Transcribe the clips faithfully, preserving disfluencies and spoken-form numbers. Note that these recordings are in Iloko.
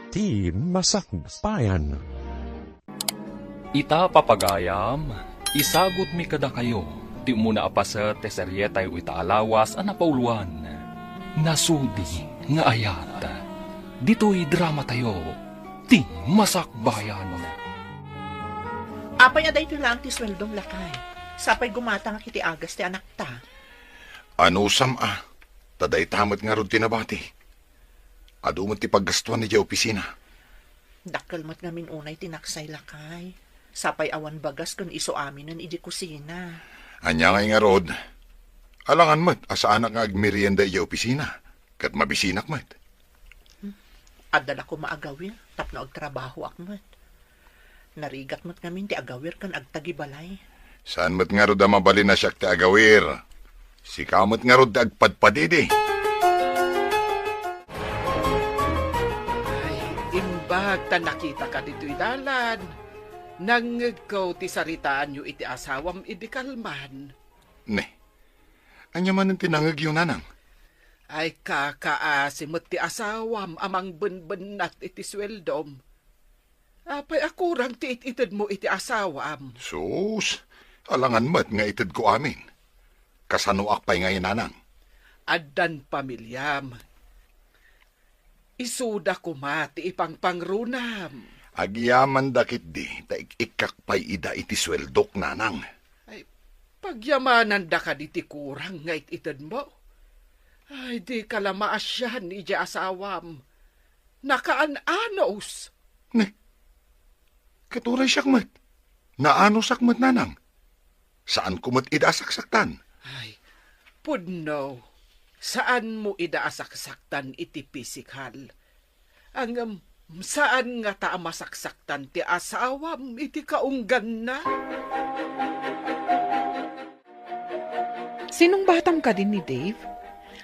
Ti Masakbayan. Ita, papagayam, isagutmi kadakayo ti umuna a paset ti serietayo ita a lawas a napauloan, Nasudi nga Ayat. Ditoy dramatayo, Ti Masakbayan. Apay a daytoy laeng ti sueldom, lakay? Sapay gumatangak iti agas ti anakta. Anusam a, ta dayta met ngarud ti nabati. Adu met ti paggastuan idiay opisina. Dakkel met ngamin unay ti naksay, lakay. Sapay awan bagas ken isu aminen idi kusina. Ania ngay ngarud? Alangan met a saanak nga agmerienda idiay opisina, ket mabisinak met. Adda la koma agawir tapno agtrabahoak met. Narigat met ngamin ti agawir ken agtagibalay. Saan met ngarud a mabalin a siak ti agawir? Sika met ngarud ti agpadpadidi. Ay, imbag ta nakitaka ditoy dalan. Nangngegko ti saritaanyo iti asawam idi kalman. Ne, ania manen ti nangngegyo, nanang? Ay, kakaasi met ti asawam a mangbenbennat iti sueldom. Apay a kurang ti it-itedmo iti asawam? Sus, alangan met nga itedko amin. Kasanoak pay ngay, nanang? Addan pamiliam. Isuda koma ti ipangpangrunam. Agyamanda ketdi ta ik-ikkak pay ida iti sueldok, nanang. Ay, pagyamananda kadi ti kurang nga it-itedmo? Ay, dika la maasian idiay asawam. Nakaan-anos. Ne, ket uray siak met. Naanusak met, nanang. Saanko met ida a saksaktan. Ay, pudno. Saanmo ida a saksaktan iti pisikal. Ngem, saan ngata a masaksaktan ti asawam iti kaungganna? Sinungbatam kadi ni Dave?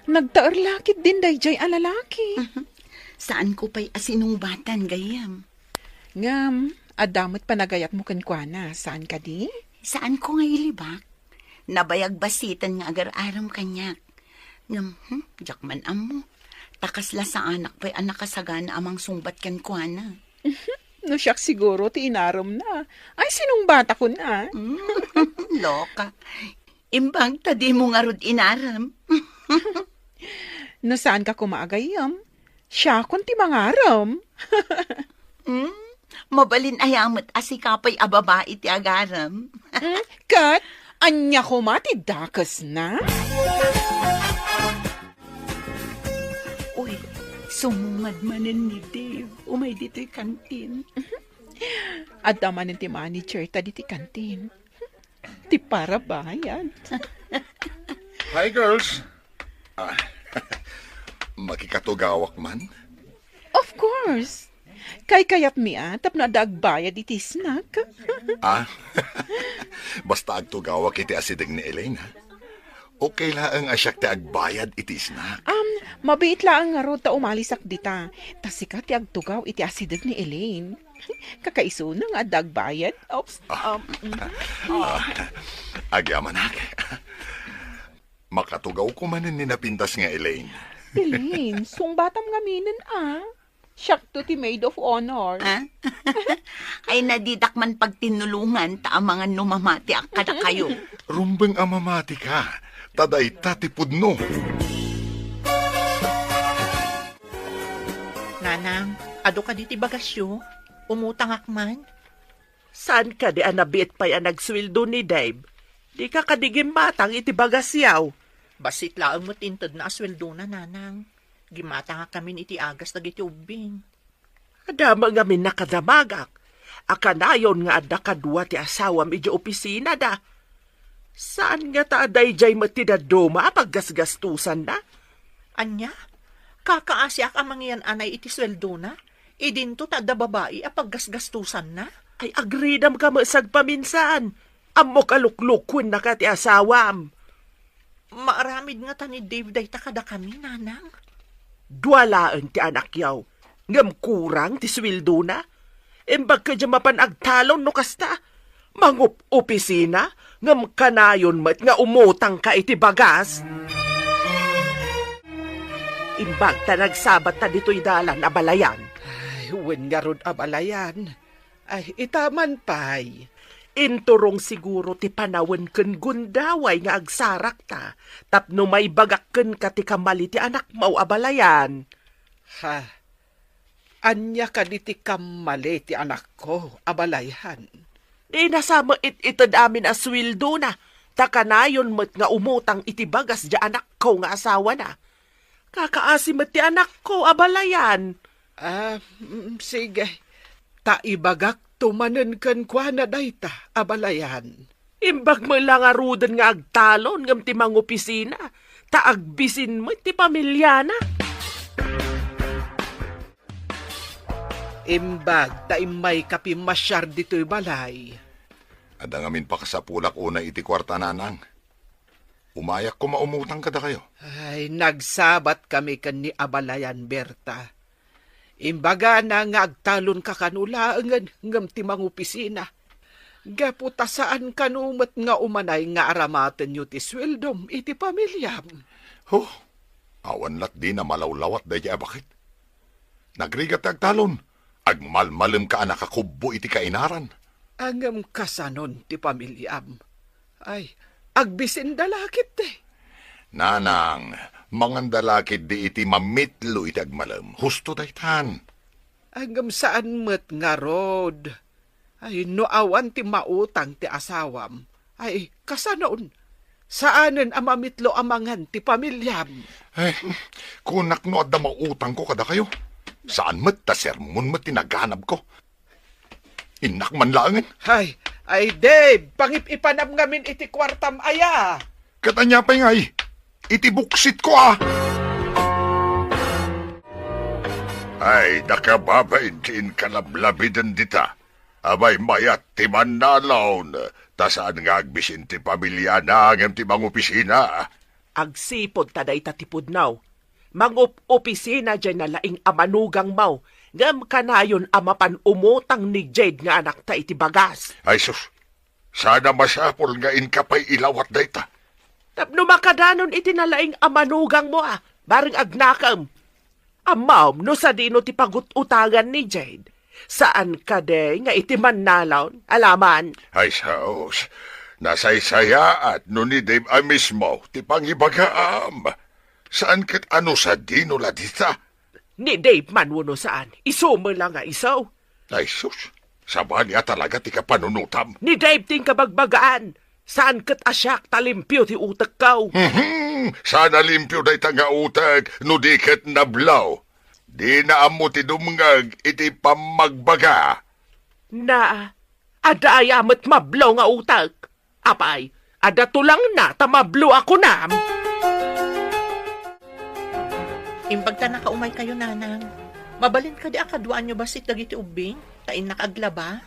Nagtaer la ketdin daydiay a lalaki. Saanko pay a sinungbatan, gayyem. Ngem, adda met panagayatmo kenkuana, saan kadi? Saanko nga ilibak. Nabayag basiten nga agar-arem kaniak. Ngem, hmm, diak man ammo. Ta kasla saanak pay a nakasagana a mangsungbat kenkuana. No siak siguro ti inaremna. Ay, sinungbatakon a. Mm, loka. Imbag ta dimo ngarud inarem. No saanka koma a gayyem, siakon ti mangarem. Hmm? Mabalin aya met a sika pay a babai ti agarem? Hmm? Ket ania koma ti dakesna? Uy, sumungad manen ni Dave. Umay ditoy kantin. Adda manen ti manager ta ditoy kantin. Ti parabayad. Hi, girls. Ah, makikatugawak man? Of course. Kaykayatmi a tapno adda agbayad iti snack. Ah, basta agtugawak iti asideg ni Elaine, ha? Okay laeng a siak ti agbayad iti snack. Um, mabiit laeng ngarud ta umalisak dita. Ta sika ti agtugaw iti asideg ni Elaine. Kakaisuna nga adda agbayad. Oops. Ah. Um, mm. Ah, agyamanak. Makatugawko manen ni napintas nga Elaine. Elaine, sungbatam ngaminen a. Siakto ti maid of honor. Ah? Ay, nadidak man pagtinnulongan ta amangan no mamatiak kadakayo. Rumbeng a mamatika, ta dayta ti pudno. Nanang, adu kadi ti bagasyo? Umutangak man? Saan kadi a nabiit pay a nagsueldo ni Dave? Dika kadi gimmatang iti bagasyaw? Bassit laeng met intedna a sueldona, nanang. Gimmatangak ngamin iti agas dagiti ubbing. Adda met ngamin nakadamagak a kanayon nga adda kadua ti asawam idiay opisinada. Saan ngata a daydiay met ti dadduma a paggasgastosanna? Ania? Kakaasiak a mangiyan-anay iti sueldona? Idinto ta adda babai a paggasgastosanna? Ay, agridamka met sagpaminsan. Ammok a luklukuennaka ti asawam. Maaramid ngata ni Dave dayta kadakami, nanang? Dua laeng ti anakyaw, ngem kurang ti sueldona. Imbag kadi a mapan agtalon no kasta. Mangup-opisina, ngem kanayon met nga umutangka iti bagas. Imbag ta nagsabatta ditoy dalan a balayan. Ay, Wen ngarud, abalayan. Ay, ita man pay. Inturong siguro ti panawen ken gundaway nga agsarakta tapno maibagak kenka ti kammali ti anakmo, abalayan. Ha? Ania kadi ti kammali ti anakko, abalayan? Dina sa maited amin a suweldona, ta kanayon met nga umutang iti bagas diay anakko nga asawana. Kakaasi met ti anakko, abalayan. Ah, mm, sige. Ta ibagakto manen kenkuana dayta, abalayan. Imbag met la ngaruden nga agtalon ngem ti mangopisina, ta agbisin met ti pamiliana. Imbag ta immayka pimmasiar ditoy balay. Adda ngamin pakasapulak unay iti kuarta, nanang. Umayak koma umutang kadakayo. Ay, nagsabatkami ken ni abalayan, Berta. Imbagana nga agtalonka kano laengen ngem ti mangopisina. Gapu ta saan kano met nga umanay nga aramatenyo ti sueldom iti pamiliam. Ho, awan lat dina malawlawat daydiay a bakit. Nagrigat ti agtalon, agmalmalemka a nakakubbo iti kainaran. Ngem kasanon ti pamiliam? Ay, agbisinda la ketdi. Nanang, manganda la ketdi iti mamitlo iti agmalem. Husto daytan. Ngem saan met ngarud. Ay, no awan ti mautang ti asawam, ay, kasanon? Saanen a mamitlo a mangan ti pamiliam. Ay, kunak no adda mautangko kadakayo. Saan met ta sermon met ti naganabko. Innak man laengen. Ay, ay, Dave, pangip-ipanam ngamin iti kuartam aya. Ket ania pay ngay? Iti buksitko, a! Ay, nakababain ti inkalablabiden dita. Abay, mayat ti mannalon, ta saan nga agbisin ti pamiliana ngem ti mangopisina. Agsipud ta dayta ti pudno. Mangup-opisina diay nalaing a manugangmo, ngem kanayon a mapan umutang ni Jade nga anakta iti bagas. Ay sus, saan a masapul nga inka pay ilawat dayta. Tapno makadanon iti nalaing a manugangmo a, bareng agnakem. Ammom no sadino ti pagut-utangan ni Jade? Saan kadi nga iti mannalon, alaman? Ay, sus, nasaysayaat no ni Dave a mismo ti pangibagaam. Saan ket a no sadino la dita? Ni Dave man wenno saan, isu met la nga isu. Ay sus, sabali a talaga ti kapanunotam. Ni Dave ti inkabagbagaan, saan ket a siak ta limpio ti utekko. Mhm, saan a limpio dayta nga utek no di ket nablo. Dina ammo ti dumngeg iti pammagbaga. Na, adda aya met mablo nga utek? Apay, adda tulangna ta mablo a kunam? Imbag ta nakaumaykayo, nanang. Mabalin kadi a kaduaanyo bassit dagiti ubbing, ta innak aglaba?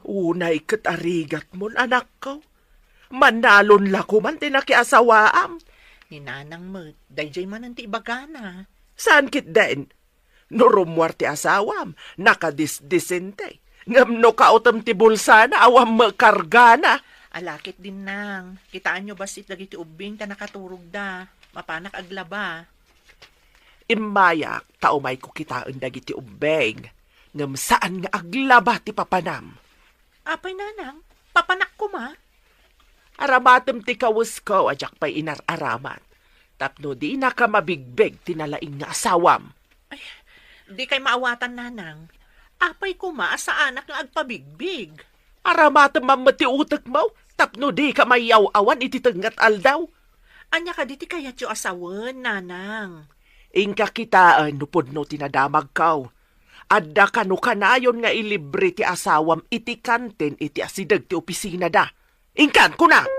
Unay ket a rigatmon, anakko. Mannalon la koman ti nakiasawaam. Ni nanang met, daydiay manen ti ibagana. Saan ketdin? No rummuar ti asawam, nakadisdisente. Ngem no kaotem ti bulsana, awan met kargana. Ala ketdin, nang, kitaenyo bassit dagiti ubbing ta nakaturogda. Mapanak aglaba. Immayak ta umayko kitaen dagiti ubbing, ngem saan nga aglaba ti papanam. Apay, nanang, papanak koma? Aramatem ti kawesko a diak pay inar-aramat, tapno dinaka mabigbig ti nalaing nga asawam. Ay, dikay maawatan, nanang. Apay koma a saanak nga agpabigbig? Aramatem man met ti utekmo, tapno dika mayaw-awan iti tengnga a aldaw. Ania kadi ti kayatyo a sawen, nanang? Inka kitaen no pudno ti nadamagko. Adda kano kanayon nga ilibre ti asawam iti kantin iti asideg ti opisinada. Inkan, kunak!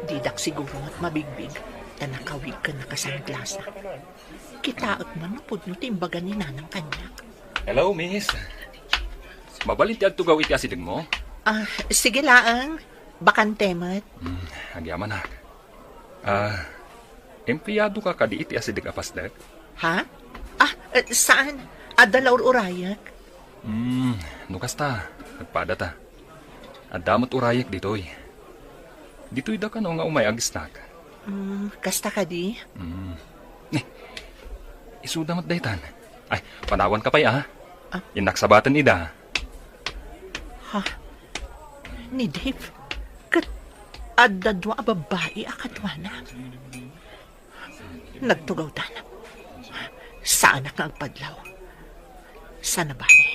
Didak siguro met mabigbig, ta nakawig ken nakasangglasa. Kitaek man no pudno ti imbaga ni nanang kaniak. Hello, miss. Mabalin ti agtugaw iti asidegmo? Ah, sige laeng. Bakante met. Hmm, agyamanak. Ah, empleyadoka kadi iti asideg a pasdek? Ha? Ah, eh, saan? Adda la ur-urayek? Hmm, no kasta, agpadata. Adda met urayek ditoy. Ditoyda kano nga umay agisnak. Hmm, kasta kadi? Hmm. Eh, Isuda met daytan. Ay, panawanka pay, a. Ah? Innak sabaten ida. Ha? Ni Dave? Ket adda dua a babbai a kaduana? Nagtugawdan. Saanak nga agpadlaw. Sana bale,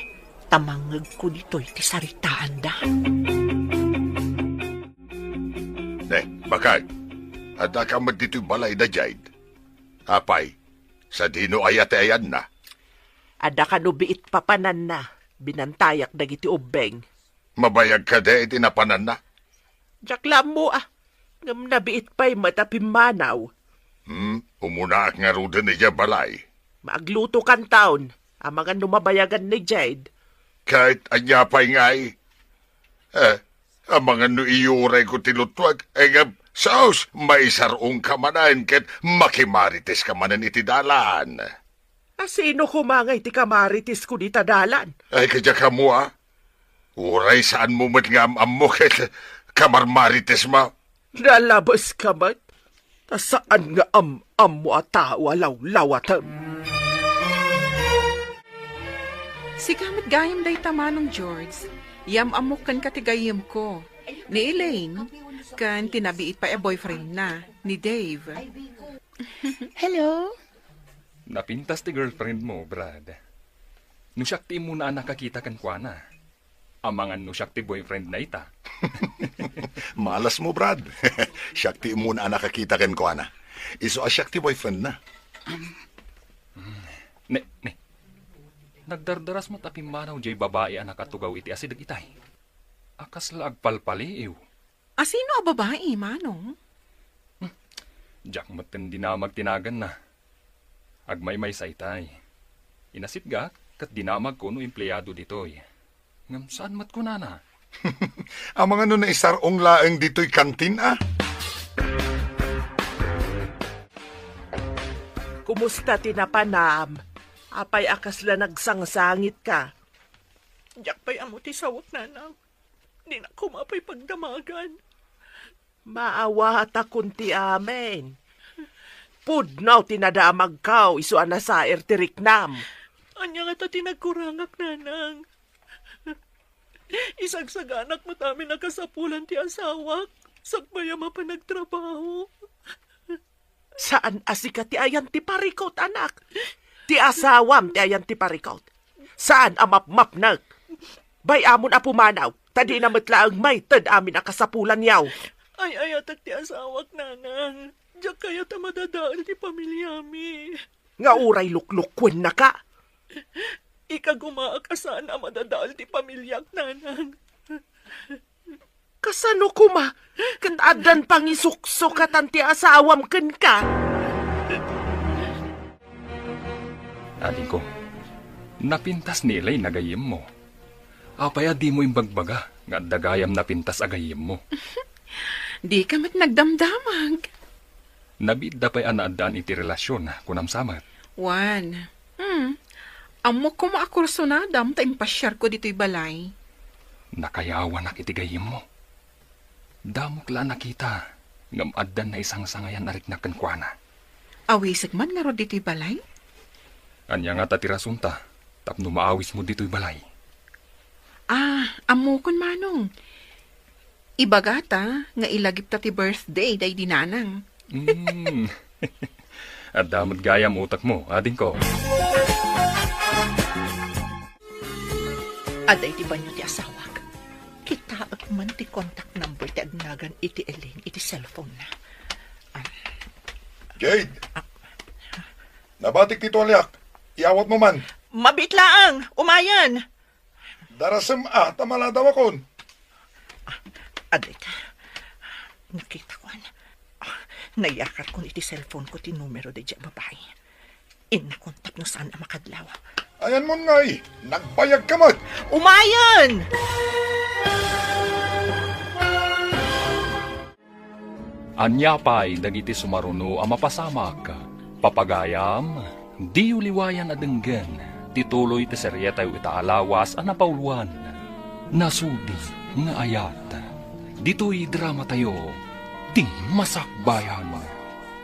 ta mangngegko ditoy ti saritaanda. Ne, bakay, addaka met ditoy balay da Jade? Apay, sadino aya ti ayanna? Adda kano biit papananna, binantayak dagiti ubbeng. Mabayag kadi iti napananna? Diak la ammo, a. Ngem nabiit pay met a pimmanaw. Hmm, umunaak ngaruden idiay balay. Maaglutokanton, amangan no mabayagan ni Jade. Ket ania pay ngay? Eh, amangan no iyurayko ti luttuak, eh, ngem, sus, maisar-ongka manen ket makimariteska manen iti dalan. A, sino koma ngay ti kamaritesko dita dalan? Ay, kadiak ammo, a. Uray saanmo met nga am-ammo ket kamarmaritesmo. Nalabeska met, ta saan nga am-ammo a tao a lawlawatem. Sika met gayam dayta, Manong George. Yam-ammok kenka ti gayyemko, ni Elaine, ken ti nabiit pay a boyfriendna, ni Dave. Hello? Napintas ti girlfriend mo, Brad. No siak ti immuna a nakakita kenkuana, amangan no siak ti boyfriend na ita. Malas mo, Brad. Siak ti immuna a nakakita kenkuana. Isu a siak ti boyfriend na. Ne, ne. Nagdardaras met a pimmanaw jay babai a nakatugaw iti asideg itay. A kasla agpalpaliiw. A sino a babai, Manong? Hmm. Diak metten dinamag ti naganna. Agmaymaysa itay. Inasitgak ket dinamagko no empleado ditoy. Ngem saan met kunana? Amangan no naisar-ong laeng ditoy kantin, a? Kumusta ti napanam? Apay a kasla nagsangsangitka? Diak pay ammo ti sawak, nanang. Dinak koma pay pagdamagan. Maawatakon ti amin. Pudno ti nadamagko isu a nasair ti riknam. Ania ngata ti nagkurangak, nanang? Isagsaganak met amin a kasapulan ti asawak, sakbay a mapan nagtrabaho. Saan a sika ti ayan ti parikut, anak. Ti asawam ti ayan ti parikut. Saan a mapmapnek. Bay-amon a pumanaw, ta dina met laeng maited amin a kasapulanyo. Ay-ayatek ti asawak, nanang. Diak kayat a madadael ti pamiliami. Nga uray luklukuennaka. Ikagumaak a saan a madadael ti pamiliak, nanang. Kasano koma ket addan pangisuksukatan ti asawam kenka? Adingko, napintas ni Elaine a gayyemmo. Apay a dimo imbagbaga nga adda gayam napintas a gayyemmo? Dika met nagdamdamag. Nabiitda pay a naaddaan iti relasion, kunam sa met. Wen. Hmm. Ammok koma a kursunadam ta impasiarko ditoy balay. Nakayawanak iti gayyemmo. Damok la a nakita, ngem addan naisangsangayan a riknak kenkuana. Awisek man ngarud ditoy balay? Ania ngata ti rasonta tapno maawismo ditoy balay? Ah, ammokon, Manong. Ibagata nga ilagipta ti birthday daydi nanang. Hmm. Adda met gayam utekmo, adingko. Adda iti banio ti asawak. Kitaek man ti contact number ti agnagan iti Elaine iti cellphone na. Ah. Jade! Ah. Nabatik ti tualiak. Iyawatmo man. Mabiit laeng. Umayen. Darasem a, ta maladawakon. Ah, adda ita. Nakitakon. Ah, nayakarkon iti cellphone ko ti numero daydiay a babai. Innakon tapno saan a makadlaw. Ayanmon ngay, nagbayagka met. Umayen! Ania pay dagiti sumaruno a mapasamak? Papagayam, diyo liwayan a denggen ti tuloy ti serietayo ita a lawas a napauluan, Nasudi nga Ayat. Ditoy dramatayo, Ti Masakbayan.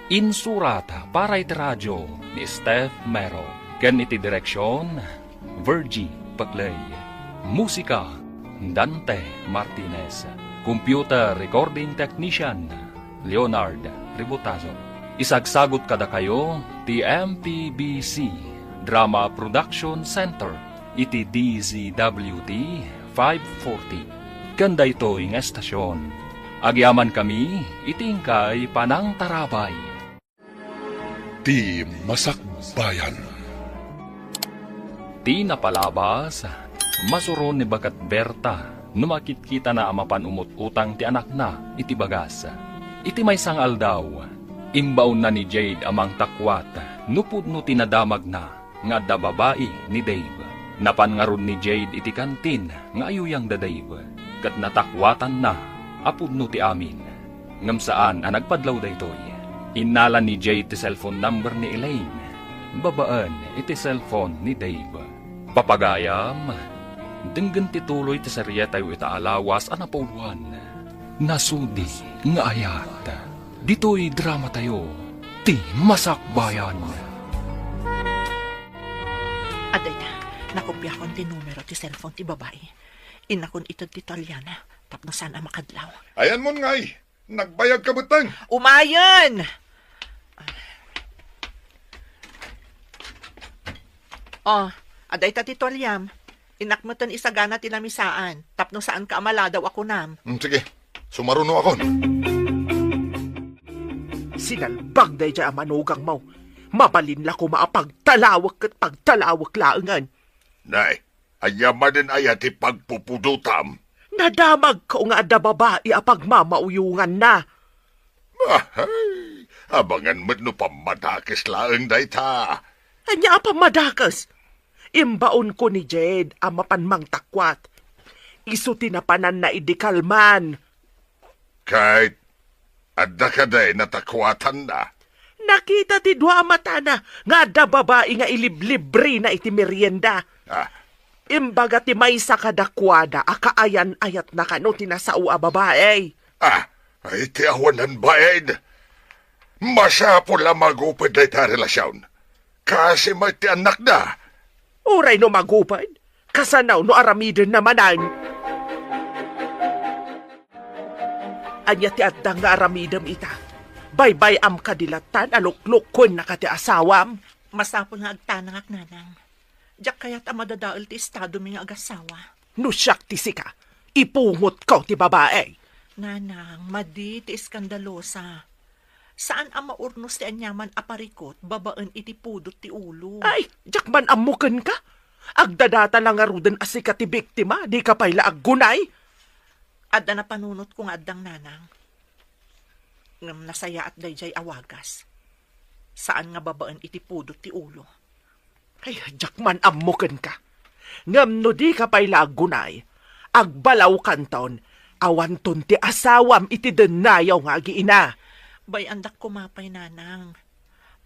Insurat para iti radio ni Steph Mero, ken iti direksion, Virgie Paclay. Musika, Dante Martinez. Computer recording technician, Leonard Ributazo. Isagsagut kadakayo ti M P B C Drama Production Center iti D Z W T five forty. Ken daytoy nga estasion, agyamankami iti inkay panangtarabay. Ti Masakbayan. Ti napalabas, masuron ni Baket Berta no makitkitana a mapan umut-utang ti anakna iti bagas. Iti maysa nga aldaw, imbaonna ni Jade a mangtakuat no pudno ti nadamagna nga adda babai ni Dave. Napan ngarud ni Jade iti kantin nga ayuyang da Dave, ket natakuatanna a pudno ti amin. Ngem saan a nagpadlaw daytoy. Innala ni Jade ti cellphone number ni Elaine babaen iti cellphone ni Dave. Papagayam, denggen ti tuloy ti serietayo ita a lawas a napauluan. Nasudi nga ayat. Ditoy dramatayo, Ti Masakbayan. Adda ita, nakopiakon ti numero ti cellphone ti babai. Innakon ited ti tualiana tapno saan a makadlaw. Ayanmon ngay, nagbayag ka metten. Umayen! Oh, adda ita ti tualiam. Innak metten isagana ti lamisaan tapno saanka a maladaw a kunam. Mm, sige, sumarunoakon. Sinalbag daydiay a manugangmo. Mabalin la koma a pagtalawek ket pagtalawek laengen. Nay, ania manen aya ti pagpupudotam? Nadamagko nga adda babai a pagmamauyonganna. Ahay, abangan met no pammadakes laeng dayta. Ania a pammadakes? Imbaonko ni Jade a mapan mangtakuat. Isu ti napananna idi kalman. Ket adda kadi natakuatanna? Nakita ti dua a matana nga adda babai nga iliblibrina iti merienda. Ah. Imbaga ti maysa kadakuada a kaayan-ayatna kano ti nasao a babai. Ah, ay ti awanan bain. Masapul a maguped dayta a relasion. Kasi met ti annakda. Uray no maguped, kasano no aramidenna manen? Ania ti adda nga aramidem ita? Baybay-am kadi latta a luklukkuennaka ti asawam? Masapul nga agtanangak, nanang. Diak kayat a madadael ti estadomi nga agasawa. No siak ti sika, ipungotko ti babai. Nanang, madi ti eskandalosa. Saan a maurnos ti aniaman a parikut babaen iti pudot ti ulo. Ay, diak man ammo kenka. Agdadata la ngaruden a sika ti biktima, dika pay la aggunay. Adda napanunotko nga addang, nanang. Ngem nasayaat daydiay a wagas. Saan nga babaen iti pudot ti ulo. Ay, diak man ammo kenka. Ngem no dika pay la aggunay, agbalawkanton, awanton ti asawam iti dennayaw nga agiina. Bay-andak koma pay, nanang.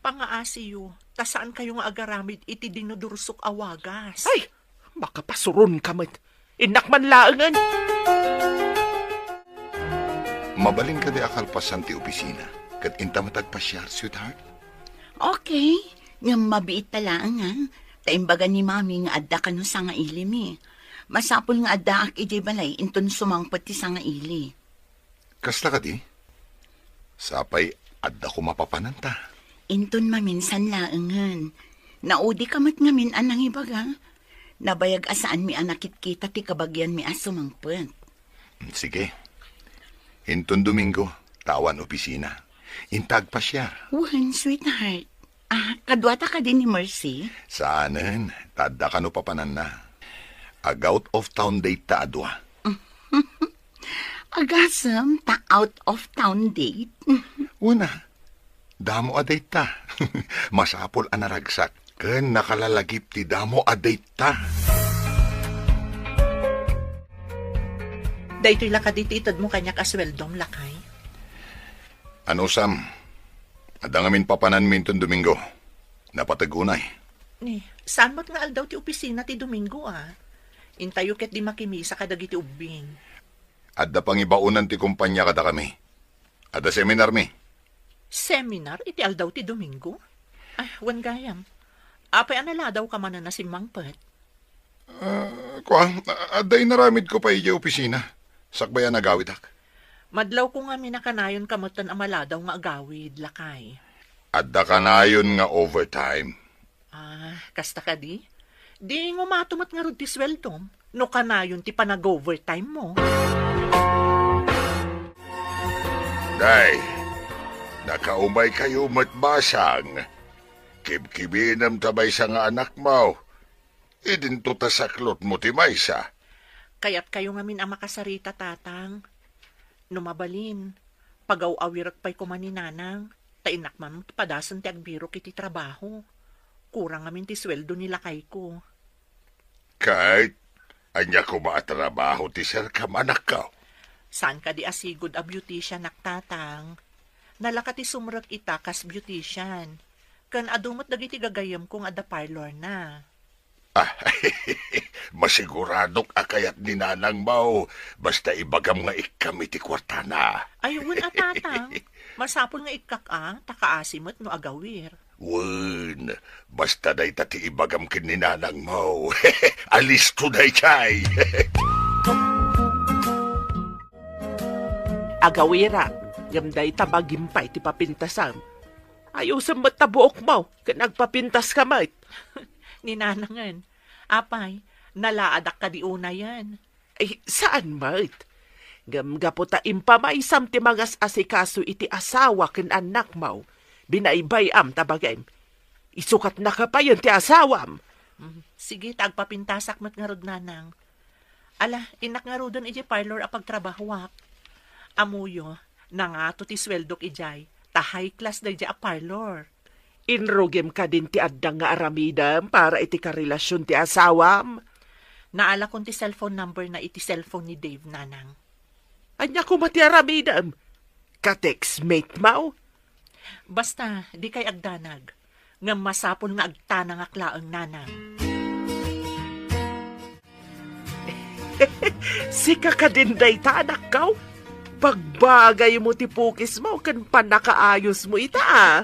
Pangaasiyo, ta saankayo nga agaramid iti dinudursok a wagas. Ay, makapasuronka met. Innak man laengen. Mabalin kadi a kalpasan ti opisina, ket inta met agpasiar, sweetheart? Okay, ngem mabiit ta laeng, a. Ta imbaga ni Mami nga adda kano sangailimi. Masapul nga addaak idiay balay inton sumangpet ti sangaili. Kasta kadi? Sapay adda koma papananta. Inton maminsan laengen. Naudika met ngamin a nangibaga. Nabayag a saanmi a nakitkita ti kabagianmi a sumangpet. Sige. Inton Domingo, ta awan opisina. Inta agpasiar. Wen, sweetheart. Ah, kaduata kadi ni Mercy? Saanen, ta adda kano papananna. Ag-out of town date ta a dua. Agasem ta out of town date? Wen a, damo a date ta. Masapul a naragsak ken nakalalagip ti damo a date ta. Daytoy la kadi ti itedmo kaniak a sueldom, lakay? Anusam, adda ngamin papananmi inton Domingo. Napateg unay. Ni, saan met nga aldaw ti opisina ti Domingo, a? Intayo ketdi makimisa kadagiti ubbing. Adda pangibaonan ti kompania kadakami. Adda seminarmi. Seminar iti aldaw ti Domingo? Ah, wen gayam. Apay a naladawka manen a simmangpet? Ah, kua, adda inaramidko pay idiay opisina. Sakbay a nagawidak. Madlawko ngamin a kanayonka metten a maladaw nga agawid, lakay. Adda kanayon nga overtime. Ah, kasta kadi? Di ngumato met ngarud ti sueldom no kanayon ti panag-overtime mo. Day, nakaumay kayo met basang. Kibkibinem ta maysa nga anakmo. Idinto ta saklot mo ti maysa. Kayat kayo ngamin a makasarita, Tatang. No mabalin, pagaw-awirek pay koma ni Nanang, ta innak man padasen ti agbirok iti trabaho. Kurang ngamin ti sueldo ni lakayko. Ket, ania koma a trabaho ti serkam, anakko? Saan kadi a sigud a beautician-ak, Tatang? Nalaka ti sumrek ita kas beautician. Ken adu met dagiti gagayyemko nga adda parlor na. Ah, masiguradok a kayat ni Nanangmo, basta ibagam nga ikkam iti kuartana. Ay, wen a, Tatang. Masapul nga ikkak a, ta kaasi met no agawir. Wen, basta dayta ti ibagam ken ni Nanangmo. Alisto daytay. Agawirak, ngem dayta bagim pay ti papintasam. Ayusem met ta buokmo, ken agpapintaska met. Ni Nanangen, apay, nalaadak kadi unayen? Ay, saan met. Ngem gapu ta impamaysam ti mangas-asikaso iti asawa ken annakmo, binaybay-am ta bagim. Isukatnaka payen ti asawam. Mm, sige, ta agpapintasak met ngarud, Nanang. Ala, innak ngaruden idiay parlor a pagtrabahoak. Ammoyo, nangato ti sueldok idiay, ta high class daydiay a parlor. Inrugim kadin ti adda nga aramidem para iti karelasion ti asawam? Naalakon ti cellphone number na iti cellphone ni Dave, Nanang. Ania koma ti aramidem? Ka-textmate mo? Basta, dikay agdanag. Ngem masapul nga agtanangak laeng, Nanang. Sika kadin dayta, anakko? Bagbagaymo ti pukismo ken pannakaayosmo ita, a.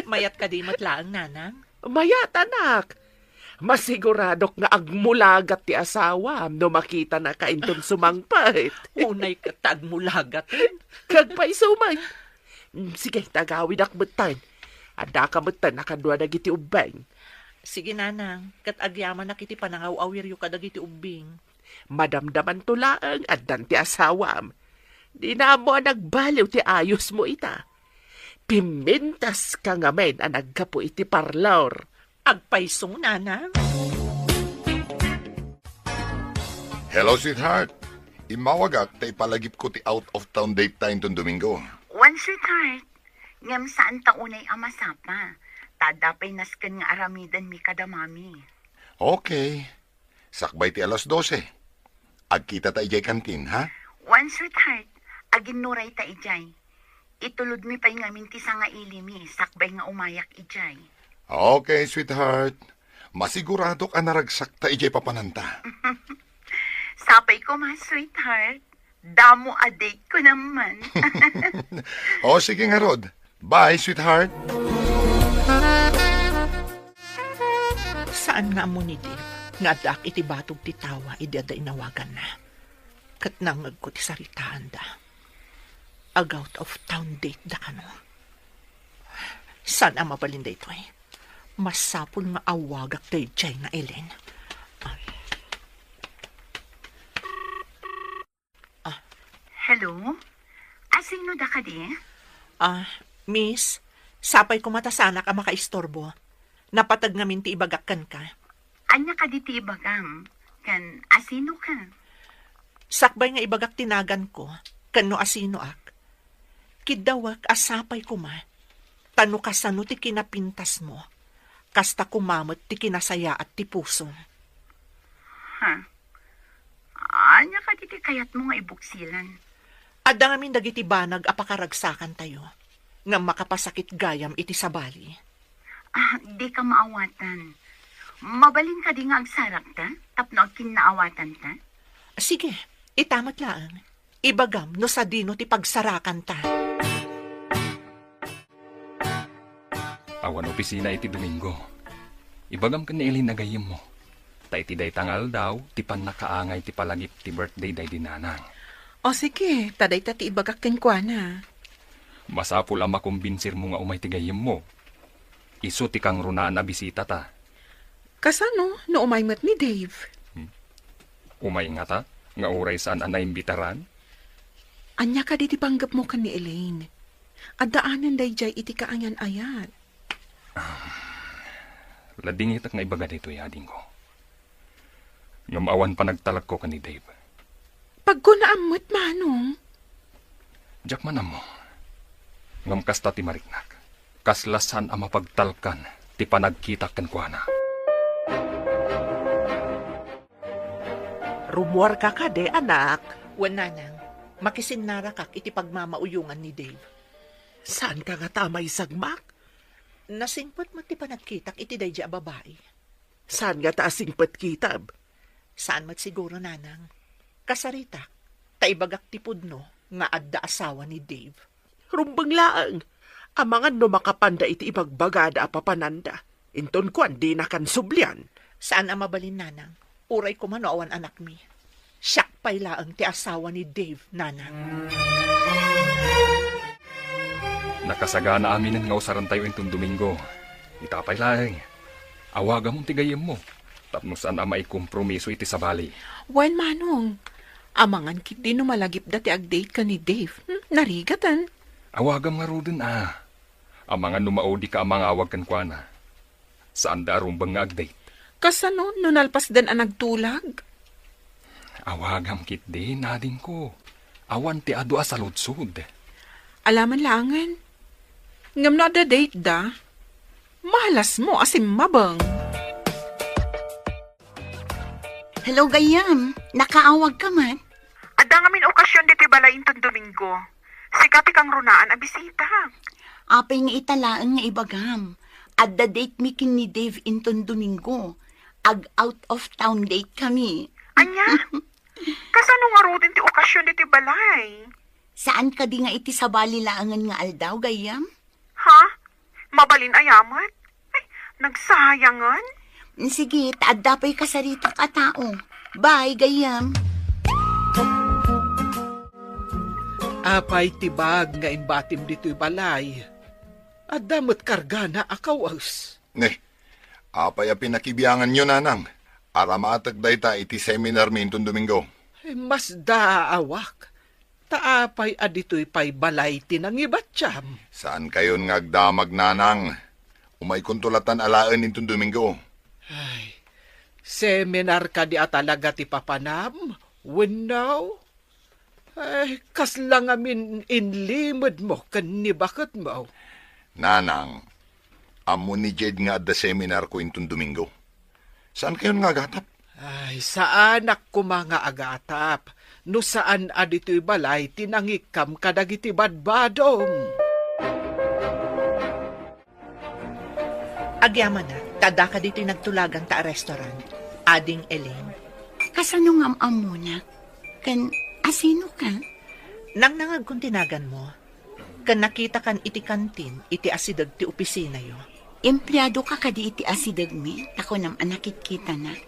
Mayat kadi met laeng, Nanang? Mayat, anak. Masiguradok nga agmulagat ti asawam no makitanaka inton sumangpet. Unay ket ta agmulagat. Kagpayso met. Mm, sige, ta agawidak metten. Addaka metten a kadua dagiti ubbing. Sige, Nanang, ket agyamanak iti panangaw-awiryo kadagiti ubbing. Madamdamanto laeng addan ti asawam. Dina ammo a nagbaliw ti ayosmo ita. Pimpintaska ngamin a naggapu iti parlor. Agpayso, Nanang. Hello, sweetheart. Immawagak ta ipalagipko ti out-of-town date ta inton Domingo. Wen, sweetheart. Ngem saan ta unay a masapa. Ta adda pay nasken nga aramidenmi kada mami. Okay. Sakbay ti alas dose. Agkita ta idiay kantin, ha? Wen, sweetheart. Aginnuray ta idiay. Itulodmi pay ngamin ti sangailimi, sakbay nga umayak idiay. Okay, sweetheart. Masiguradok a naragsak ta idiay papananta. Sapay koma, sweetheart. Damo a date ko naman. O, sige ngarud. Bye, sweetheart. Saan nga ammo ni Dave nga addaak iti batog ti tawa idi adda inawaganna? Ket nangngegko ti saritaanda. Ag-out of town date da kano? Saan a mabalin daytoy? Masapul nga awagak daydiay nga Ellen. Ah. Hello? Asino da kadi? Ah, miss, sapay koma ta saanak a makaistorbo. Napateg ngamin ti ibagak kenka. Ania kadi ti ibagam? Ken asino ka? Sakbay nga ibagak ti naganko, ken no asinoak, kiddawek a sapay koma, ta no kasano ti kinapintasmo, kasta koma met ti kinasayaat ti pusom. Ha? Ania kadi ti kayatmo nga ibuksilan? Adda ngamin dagiti banag a pakaragsakantayo, ngem makapasakit gayam iti sabali. Ah, dika maawatan. Mabalin kadi nga agsarakta tapno agkinnaawatanta? Sige, ita met laeng. Ibagam no sadino ti pagsarakanta. Awan opisina iti Domingo. Ibagam ken ni Elaine a gayyemmo. Ta iti dayta nga aldaw, ti pannakaangay ti palagip ti birthday daydi nanang. O sige, ta dayta ti ibagak kenkuana. Masapul a makombinsirmo nga umay ti gayyemmo. Isu ti kangrunaan a bisitata. Kasano no umay met ni Dave? Hmm? Umay ngata, nga uray saan a naimbitaran? Ania kadi ti panggepmo ken ni Elaine? Addaanen daydiay iti kaayan-ayat. Ah, ladingitak nga ibaga daytoy, adingko. Ngem awan panagtalekko ken ni Dave. Pagkunaam met, Manong. Diak man ammo. Ngem kasta ti mariknak. Kasla saan a mapagtalkan ti panagkitak kenkuana. Rummuarka kadi, anak? Wen, nanang. Makisinnarakak iti pagmamauyongan ni Dave. Saanka ngata a maisagmak? Nasingpet met ti panagkitak iti daydi a babai. Saan ngata a singpet kitab? Saan met siguro, nanang. Kasaritak, ta ibagak ti pudno nga adda asawa ni Dave. Rumbeng laeng, amangan no makapanda iti ibagbagada a papananda. Inton kuan, dinakan sublian. Saan a mabalin, nanang. Uray koma no awan anakmi. Siak pay laeng ti asawa ni Dave, nanang. Nakasagana aminen nga usarentayo inton Domingo. Ita pay laeng, awagamon ti gayyemmo tapno saan a maikompromiso iti sabali. Wen, Manong. Amangan ketdi no malagipda ti agdate ken ni Dave. Hmm, narigaten. Awagam ngaruden a. Amangan no maudika a mangawag kenkuana. Saanda a rumbeng nga agdate. Kasano no nalpasdan a nagtulag? Awagam ketdi, adingko. Awan ti adu a saludsod. Alaman laengen. Ngem no adda date da, mahalasmo a simmabeng. Hello, gayyem. Nakaawagka man? Adda ngamin okasion ditoy balay inton Domingo. Sika ti kangrunaan a bisita. Apay nga ita laeng nga ibagam. Adda date mi ken ni Dave inton Domingo. Ag out of town date kami. Ania? Kasano ngaruden ti okasion ditoy balay? Saan kadi nga iti sabali laengen nga aldaw, gayyem? Ha? Mabalin aya met? Ay, nagsayangan? Sige, ta adda pay kasaritak a tao. Bye, gayyem. Apay ti bag nga imbatim ditoy balay? Adda met kargana a kawes. Ne, apay a pinakibianganyo, nanang? Aramatek dayta iti seminar mi inton Domingo. Ay, masdaawak. Ta apay a ditoy pay balay ti nangibatiam? Saankayon nga agdamag, nanang. Umaykonto latan alaen inton Domingo. Ay, seminar kadi a talaga ti papanam? Wenno? Ay, kasla ngamin inlimedmo ken ni baketmo? Nanang, ammo ni Jade nga adda seminarko inton Domingo. Saankayon nga agatap? Ay, saanak koma nga agatap, no saan a ditoy balay ti nangikkam kadagiti badbadom. Agyamanak, ta addaka ditoy nagtulaganta a restaurant, Ading Elaine. Kasano nga am-ammonak? Ken asino ka? Nangnangagkon ti naganmo. Ken nakitakan iti kantin iti asideg ti opisinayo. Empleado ka kadi iti asidegmi, ta kunam a nakitkitana.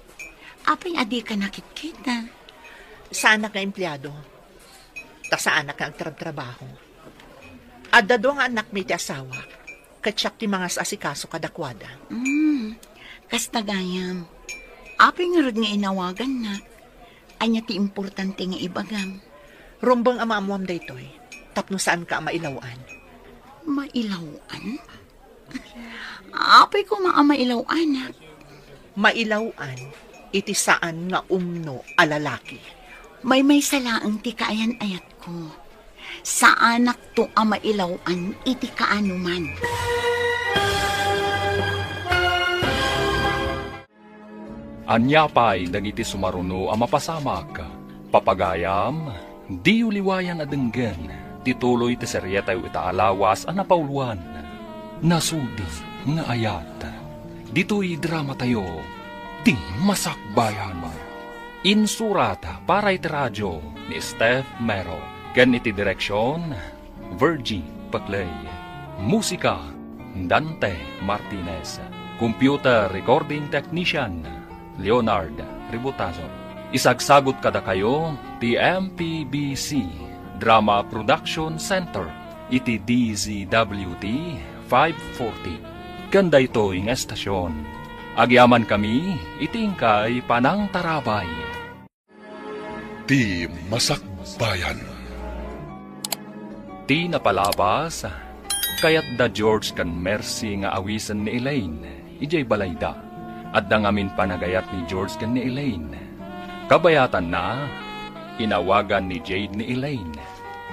Apay a dika nakitkita? Saanak nga empleado, ta saanak nga agtrabtrabaho. Adda dua nga annakmi iti asawak, ket siak ti mangas-asikaso kadakuada. Mm, kasta gayam. Apay ngarud nga inawagannak? Ania ti importante nga ibagam? Rumbeng a maammoam daytoy, tapno saanka a mailaw-an. Mailaw-an? Apay koma a mailaw-anak? Mailaw-an iti saan nga umno a lalaki. Maymaysa laeng ti kaayan-ayatko. Saanakto a mailaw-an iti kaanoman. Ania pay dagiti sumaruno a mapasamak? Papagayam, diyo liwayan a denggen ti tuloy ti serietayo ita a lawas a napauloan, Nasudi nga Ayat. Ditoy dramatayo, Ti Masakbayan. Insurat para iti radio ni Steph Mero ken iti direksion, Virgie Paclay. Musika, Dante Martinez, computer recording technician, Leonard Ributazo. Isagsagut kadakayo ti M P B C Drama Production Center iti D Z W T five forty. Ken daytoy nga estasion, agyamankami iti inkay panangtarabay. Ti Masakbayan. Ti napalabas, kayat da George ken Mercy nga awisen ni Elaine idiay balayda. Adda ngamin panagayat ni George ken ni Elaine. Kabayatanna, inawagan ni Jade ni Elaine.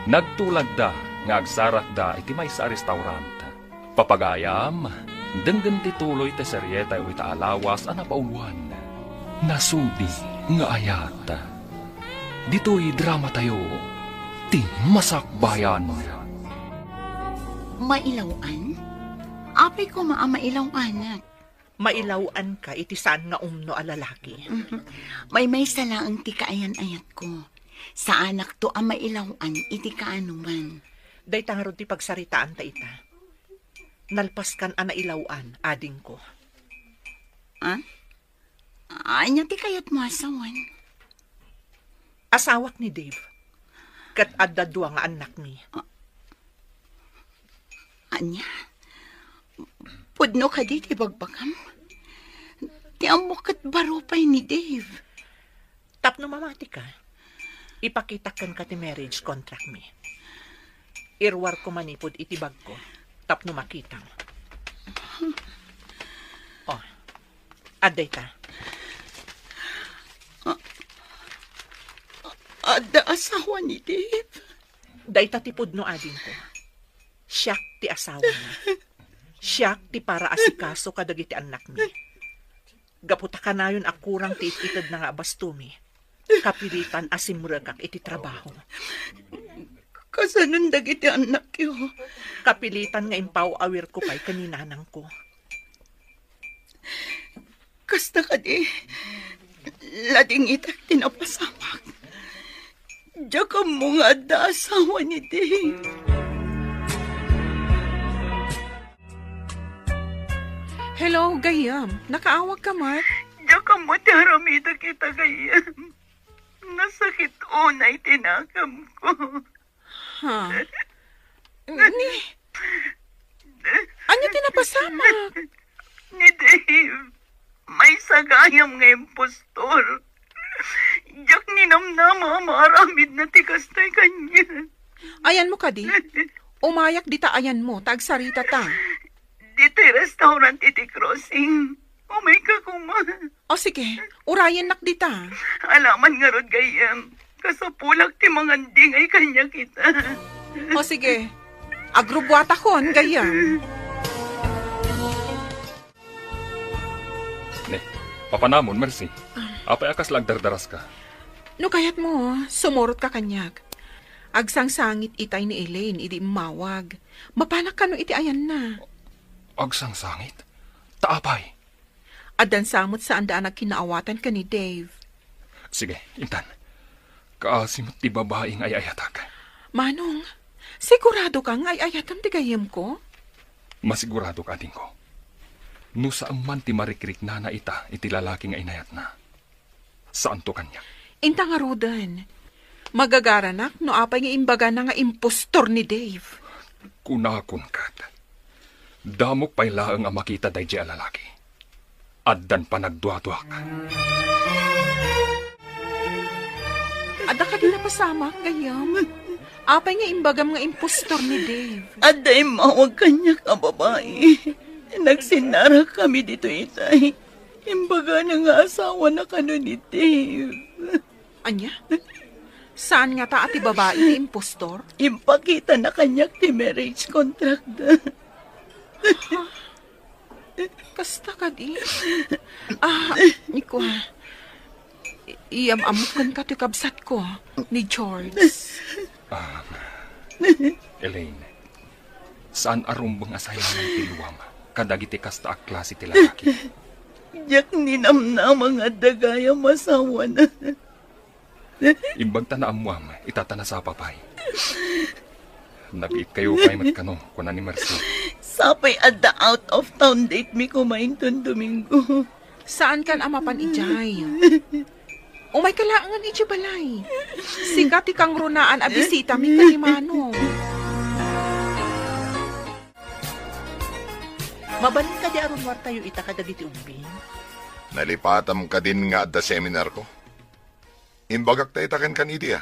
Nagtulagda nga agsarakda iti maysa a restaurant. Papagayam, denggen ti tuloy ti serietayo ita a lawas a napauluan. Nasudi nga ayat. Ditoy dramatayo, Ti Masakbayan. Mailaw-an? Apay koma a mailaw-anak? Mailaw-anka iti saan nga umno a lalaki. Maymaysa laeng ti kaayan-ayatko. Saanakto a mailaw-an iti kaanoman. Dayta ngarud ti pagsaritaanta ita. Nalpaskan a nailaw-an, adingko. Ah? Ania ti kayatmo a sawen? Asawak ni Dave. Ket adda dua nga annakmi. Ania? Pudno kadi ti bagbagam? Ti ammok ket baro pay ni Dave. Tapno mamatika, ipakitak kenka ti marriage contract mi. Iruarko manipud iti bagko tapno makitam. Oh, adda ita. A-, adda asawa ni Dave? Dayta ti pudno, adingko. Siak ti asawana. Siak ti para asikaso kadagiti annakmi. Gapu ta kanayon a kurang ti it-itedna nga abastomi, kapilitan a simrekak iti trabaho. Kasanon dagiti annakyo? Kapilitan nga impaw-awirko pay ken ni nanangko. Kasta kadi, ladingitak ti napasamak. Diak ammo nga adda asawa ni Dave. Hello, gayyem. Nakaawagka met? Diak ammo ti aramidek ita, gayyem. Nasakit unay ti nakamko. Ha? Ni, ania ti napasamak? Ni Dave, maysa gayam nga impostor. Diak ninamnama a maaramidna ti kastoy kaniak. Ayanmo kadi? Umayak dita ayanmo, ta agsaritata. Ditoy restaurant iti crossing. Umayka koma. O sige, urayennak dita. Alaman ngarud, gayyem. Kasapulak ti mangandingay kaniak ita. O sige, agrubbuatakon, gayyem. Ne, papanamon, Mercy. Ah. Apay a kasla agdardaraska? No kayatmo, sumurotka kaniak. Agsangsangit itay ni Elaine idi immawag. Mapanak kano iti ayanna. Agsangsangit? Ta apay? Addan sa met saanda a nagkinaawatan ken ni Dave. Sige, intan. Kaasi met ti babai nga ay-ayatak. Manong, siguradoka nga ay-ayatam ti gayyemko? Masiguradok, adingko. No saan man ti marikriknana ita iti lalaki nga inayatna, saanto kaniak. Inta ngaruden, magagaranak no apay nga imbagana nga impostor ni Dave. Kunakon ket, damok pay laeng a makita daydiay a lalaki. Addan panagduaduak. Adda kadi napasamak, gayyem? Apay nga imbagam nga impostor ni Dave? Adda immawag kaniak a babai. Nagsinnarak kami ditoy itay. Imbagana nga asawana kano ni Dave. Ania? Saan ngata a ti babai ti impostor? Impakitana kaniak ti marriage contract da. Kasta kadi? Ah, ni kua, i-, iyam-ammok kenka ti kabsatko, ni George. Ah, Elaine, saan a rumbeng a sayanan ti luam kadagiti kasta a klase ti lalaki. Diak ninamnama nga adda gayam asawana. Imbag ta naammuam, ita ta nasapa pay. Nabiitkayo pay met kano, kuna ni Mercy. Sapay adda out of town date mi koma inton Domingo. Saankan a mapan idiay. Umayka laengen idiay balay. Sika ti kangrunaan a bisitami ken ni Manong. Mabalin kadi a rummuartayo ita kadagiti ubbing? Nalipatam kadin nga adda seminarko? Imbagak ta ita kenka ni Dia.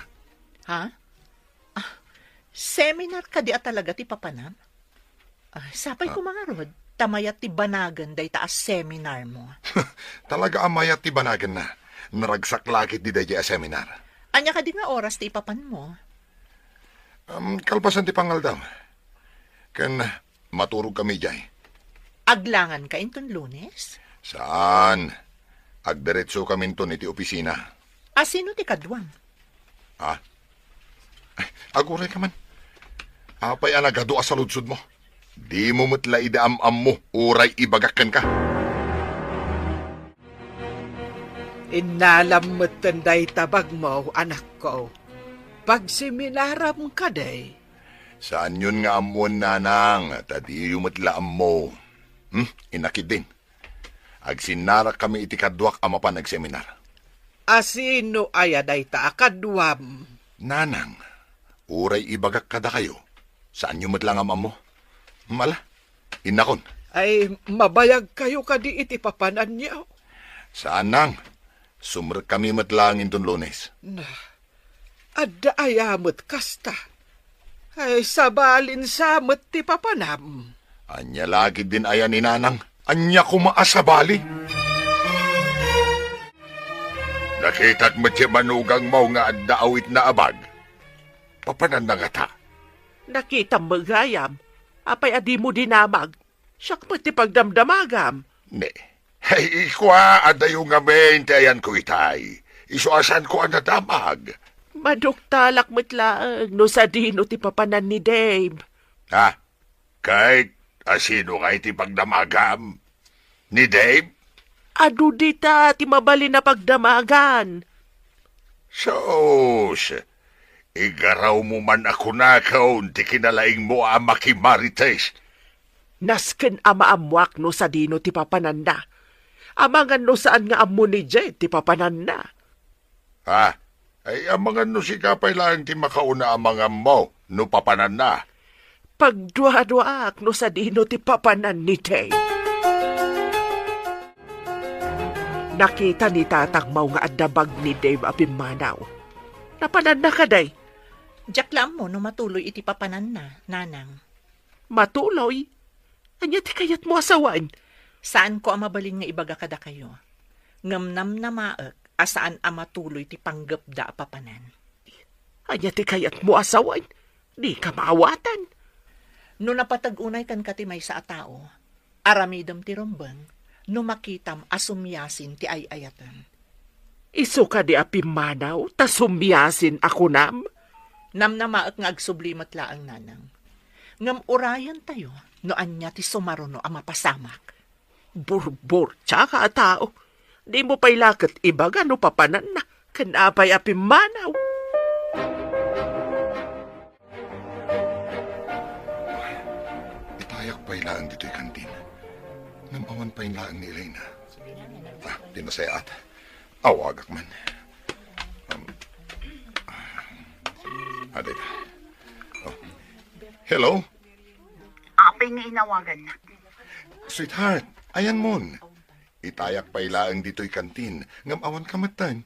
Ha? Ah, seminar kadi a talaga ti papanam? Ah, sapay Ah. koma ngarud, ta mayat ti banagen dayta a seminarmo. Talaga a mayat ti banagenna. Naragsak la ketdi daydiay a seminar. Ania kadi nga oras ti ipapanmo? Um, kalpasan ti pangaldaw. Ken maturogkami idiay. Aglanganka inton Lunes? Saan. Agdiretsokami inton iti opisina. A sino ti kaduam? Ha? Ay, agurayka man. Apay a nagadu a saludsodmo? Dimo met la idi am-ammo uray ibagak kenka. Innalam metten dayta bagmo, anakko. Pagseminaram kadi? Saanyon nga ammoen, nanang, ta diyo met la ammo. Hmm? Inakidin. Agsinnarakkami iti kaduak a mapan agseminar. A sino aya dayta a kaduam? Nanang, uray ibagak kadakayo, saanyo met la nga am-ammo. Mala, innakon. Ay, mabayagkayo kadi iti papananyo? Saan, nang. Sumrekkami met laeng inton Lunes. Na, adda aya met kasta? Ay, sabalin sa met ti papanam. Ania la ketdin aya ni nanang? Ania koma a sabali? Nakitak met ti manugangmo nga adda awitna a bag. Papananna ngata? Nakitam met gayam. Apay a dimo dinamag? Siak met ti pagdamdamagam. Ne. Ay, ikua, adayo ngamin ti ayanko itay. Isu a saanko a nadamag. Maduktalak met laeng no sadino ti papanan ni Dave. Ha? Ket a sino ngay ti pagdamagam? Ni Dave? Adu dita ti mabalin a pagdamagan. Sus, igarawmo man a kunakon ti kinalaingmo a makimarites. Nasken a maammoak no sadino ti papananna. Amangan no saan nga ammo ni Jed ti papananna. Ha? Ay, amangan no sika pay laeng ti makauna a mangammo no papananna. Pagduaduaak no sadino ti papanan ni Dave. Nakita ni tatangmo nga adda bag ni Dave a pimmanaw. Napananna kadi? Diak la ammo no matuloy iti papananna, nanang. Matuloy? Ania ti kayatmo a sawen? Saanko a mabalin nga ibaga kadakayo. Ngem namnamaek a saan a matuloy ti panggepda a papanan. Ania ti kayatmo a sawen? Dika maawatan. No napateg unay kenka ti maysa a tao, aramidem ti rumbeng no makitam a sumiasin ti ay-ayatem. Isu kadi a pimmanaw ta sumiasin a kunam? Namnamaek nga agsubli met laeng, nanang. Ngem urayentayo no ania ti sumaruno a mapasamak. Burburtiaka a tao. Dimo pay la ket ibaga no papananna ken apay a pimmanaw. Itayak pay laeng ditoy kantin. Ngem awan pay laeng ni Elena. Ah, pinasayaat. Awagak man. Um, ah, dayta. Oh. Hello? Apay nga inawagannak? Sweetheart, ayanmon. Itayak pay laeng ditoy kantin, ngem awanka metten.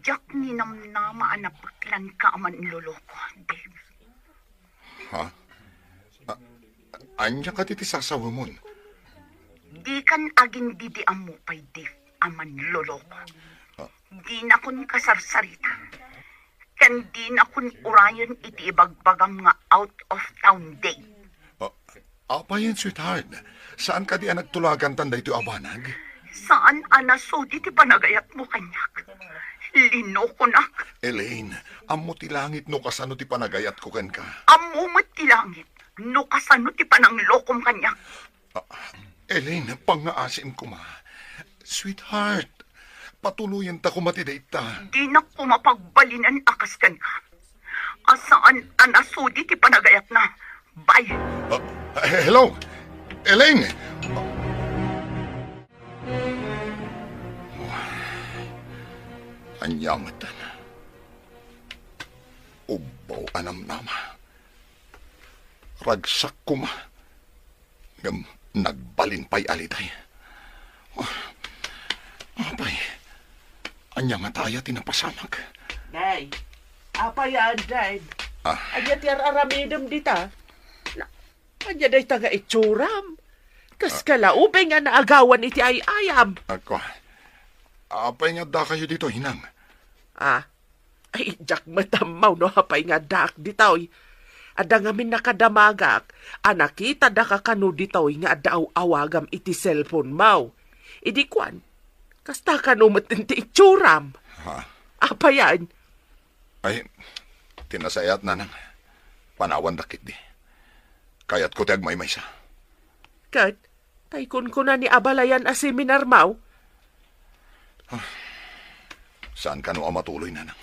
Diak ninamnama a napeklanka a manloloko, Dave. Ha? A-, ania kadi ti sasawemon? Dikan agin-idi-ammo pay, Dave, a manloloko. Ah. Dinakon kasarsarita. Ken dinakon urayen iti ibagbagam nga out of town date. Ah, apayen, sweetheart? Saan kadi a nagtulagantan daytoy a banag? Saan a nasudi ti panagayatmo kaniak. Linokonak. Elaine, ammo ti langit no kasano ti panagayatko kenka. Ammo met ti langit no kasano ti pananglokom kaniak. Ah, Elaine, pangngaasim koma. Sweetheart, patuloyenta koma ti date ta. Dinak koma pagbalinan a kas kenka. A saan a nasudi ti panagayatna. Bay! Ah, hello? Elaine! Ania met? Ubbaw a namnama. Ragsak koma. Ngem nagbalin pay a litay. Ah, apay, ania ngata aya ti napasamak? Day, apay a, Day? Ah. Ania ti ar-aramidem dita? Na, ania dayta nga itsuram? Kas Ah. kalaubing nga naagawan iti ay-ayam. Ako, apay nga addakayo ditoy, Nang? Ah, ay, diak met ammo no apay nga addaak ditoy. Adda ngamin nakadamagak a nakitada ka kano ditoy nga adda aw-awagam iti cellphone mo. Idi kuan, kasta kano met ti itsuram. Ha? Apayan? Ay, ti nasayaat, Nanang. Panawandak ketdi. Kayatko ti agmaymaysa. Ket, tay kunkuna ni abalayan a seminar mo? Ah, saan kano a matuloy, Nanang?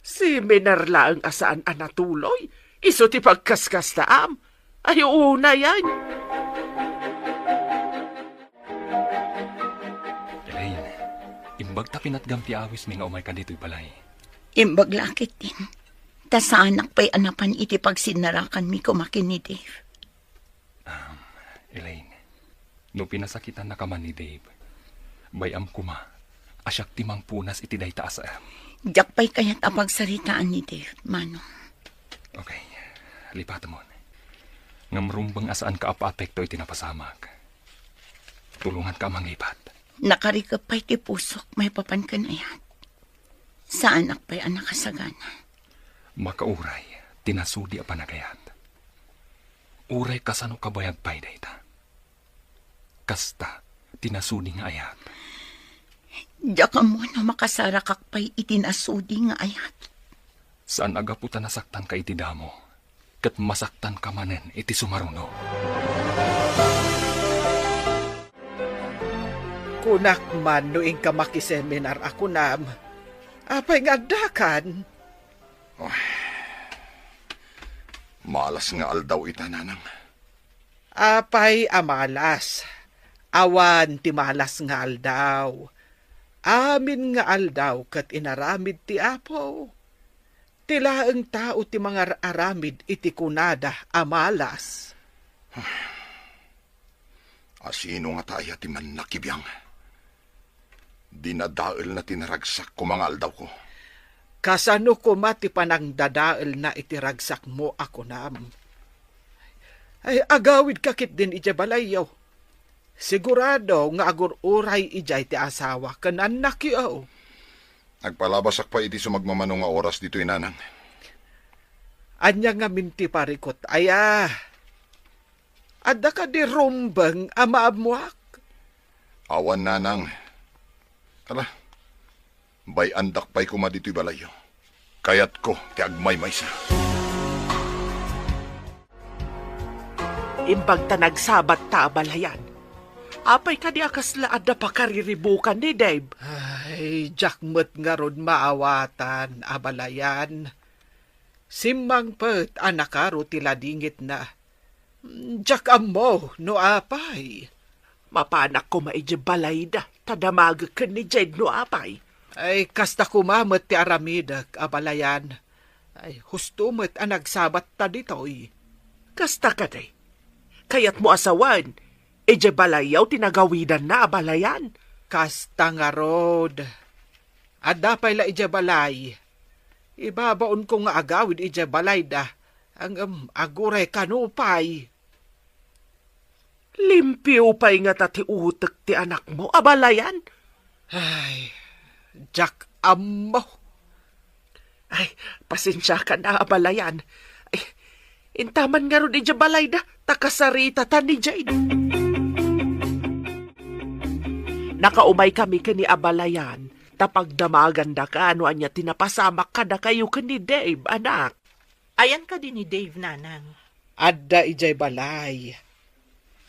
Seminar laeng a saan a natuloy? Isu ti pagkaskastaam? Ay, unayan. Elaine, imbag ta pinatgam ti awismi nga umayka ditoy balay. Imbag la ketdin. Ta saanak pay a napan iti pagsinnarakanmi koma ken ni Dave. Um, Elaine, no pinasakitannaka man ni Dave, bay-am koma a siak ti mangpunas iti dayta a saem. Diak pay kayat a pagsaritaan ni Dave, Manong. Okay, lipatemon. Ngem rumbeng a saanka a paapekto iti napasamak. Tulonganka a mangibat. Nakarikep pay ti pusok maipapan ken ayat. Saanak pay a nakasagana. Makauray ti nasudi a panagayat. Uray kasano kabayag pay dayta. Kasta ti nasudi nga ayat. Diak ammo no makasarakak pay iti nasudi nga ayat. Saan a gapu ta nasaktanka iti damo, ket masaktanka manen iti sumaruno. Kunak man no inka makiseminar a kunam, apay nga addakan? Oh, malas nga aldaw ita, Nanang. Apay a malas? Awan ti malas nga aldaw. Amin nga aldaw ket inaramid ti Apo. Ti laeng tao ti mangar-aramid iti kunada a malas. Asino ngata aya ti mannakibiang? Dinadaelna ti naragsak koma nga aldawko. Kasano koma ti panangdadaelna iti ragsakmo a kunam? Ay, agawidka ketdin idiay balayyo. Sigurado nga agur-uray idiay ti asawa ken annakyo. Agpalabasak pay iti sumagmamano nga oras ditoy, Nanang. Ania ngamin ti parikut aya? Adda kadi rumbeng a maammoak? Awan, Nanang. Ala, bay-andak pay koma ditoy balayyo. Kayatko ti agmaymaysa. Imbag ta nagsabat ta abalayan. Apay kadi a kasla adda pakariribukan ni Dave? Ay, diak met ngarud maawatan, abalayan. Simmangpet a nakaro ti ladingitna. Diak ammo no apay. Mapanak koma idiay balayda, ta damagek ken ni Jade no apay. Ay, kasta koma met ti aramidek, abalayan. Ay, husto met a nagsabat ta ditoy. Kasta kadi? Kayatmo a sawen, idiay balayyo ti nagawidanna, abalayan? Kasta ngarud. Adda pay la idiay balay. Ibabaonko nga agawid idiay balayda, ngem aguray kano pay. Limpio pay ngata ti utek ti anakmo, abalayan? Ay, diak ammo. Ay, pasensiakan a, abalayan. Ay, intaman ngarud idiay balayda, ta kasaritatan ni Jade. Nakaumay kami ken ni abalayan, ta pagdamagandaka no ania ti napasamak kadakayo ken ni Dave, anak. Ayan kadi ni Dave, nanang? Adda idiay balay.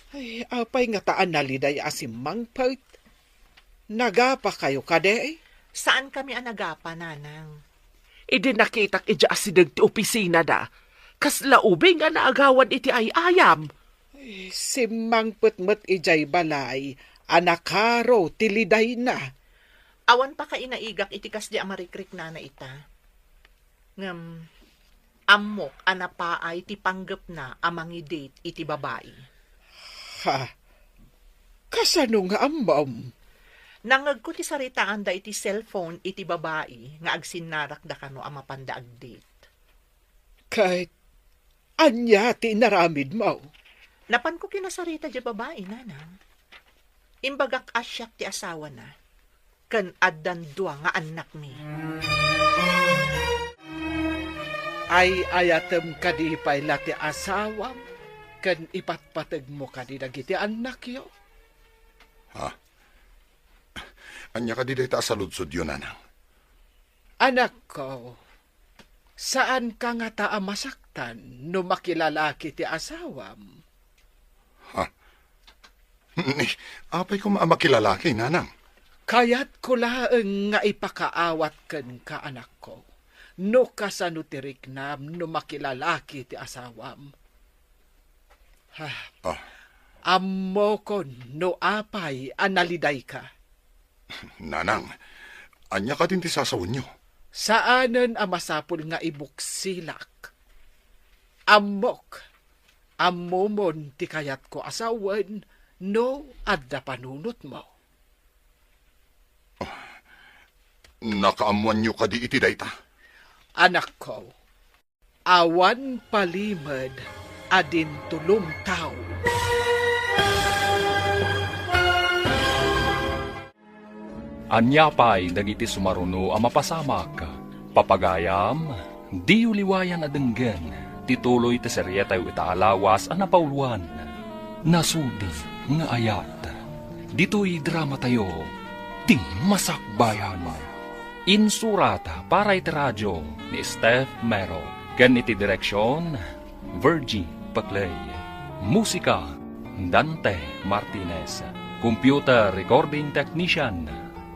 Ay, apay ngata a naliday a simmangpet? Nagapakayo kadi? Saankami a nagapa, nanang. Idi nakitak idiay asideg ti opisinada, Kasla ubing a naagawan iti ay-ayam. Eh, simmangpet met idiay balay a nakaro ti lidayna. Awan pakainaigak iti kasdi a marikriknana ita. Ngem, ammok a napaay ti panggepna a mangidate iti babai. Ha? Kasano nga ammom? Nangngegko ti saritaanda iti cellphone iti babai nga agsinnarakda kano a mapanda agdate. Ket ania ti inaramidmo? Napanko kinasarita diay babai, nanang. Imbagak a siak ti asawana, ken addan dua nga annakmi. Ay-ayatem kadi pay la ti asawam ken ipatpategmo kadi dagiti annakyo? Ha? Ania kadi dayta a saludsodyo, nanang? Anakko, saanka ngata a masaktan no makilalaki ti asawam? Ha? Ni, apay koma a makilalaki, nanang? Kayatko laeng nga ipakaawat kenka, anakko, no kasano ti riknam no makilalaki ti asawam. Ha. Ah. Ammokon no apay a nalidayka. Nanang, ania kadin ti sasawenyo? Saanen a masapul nga ibuksilak. Ammok, ammomon ti kayatko a sawen no adda panunotmo. Nakaammoanyo kadi iti dayta? Anakko, awan palimed a dintulom tao. Ania pay dagiti sumaruno a mapasamak? Papagayam, diyo liwayan a denggen ti tuloy ti serietayo ita a lawas a napauloan, Nasudi nga Ayat. Ditoy dramatayo, Ti Masakbayan. Insurat para iti radio ni Steph Mero ken iti direksion, Virgie Paclay. Musika, Dante Martinez. Computer recording technician,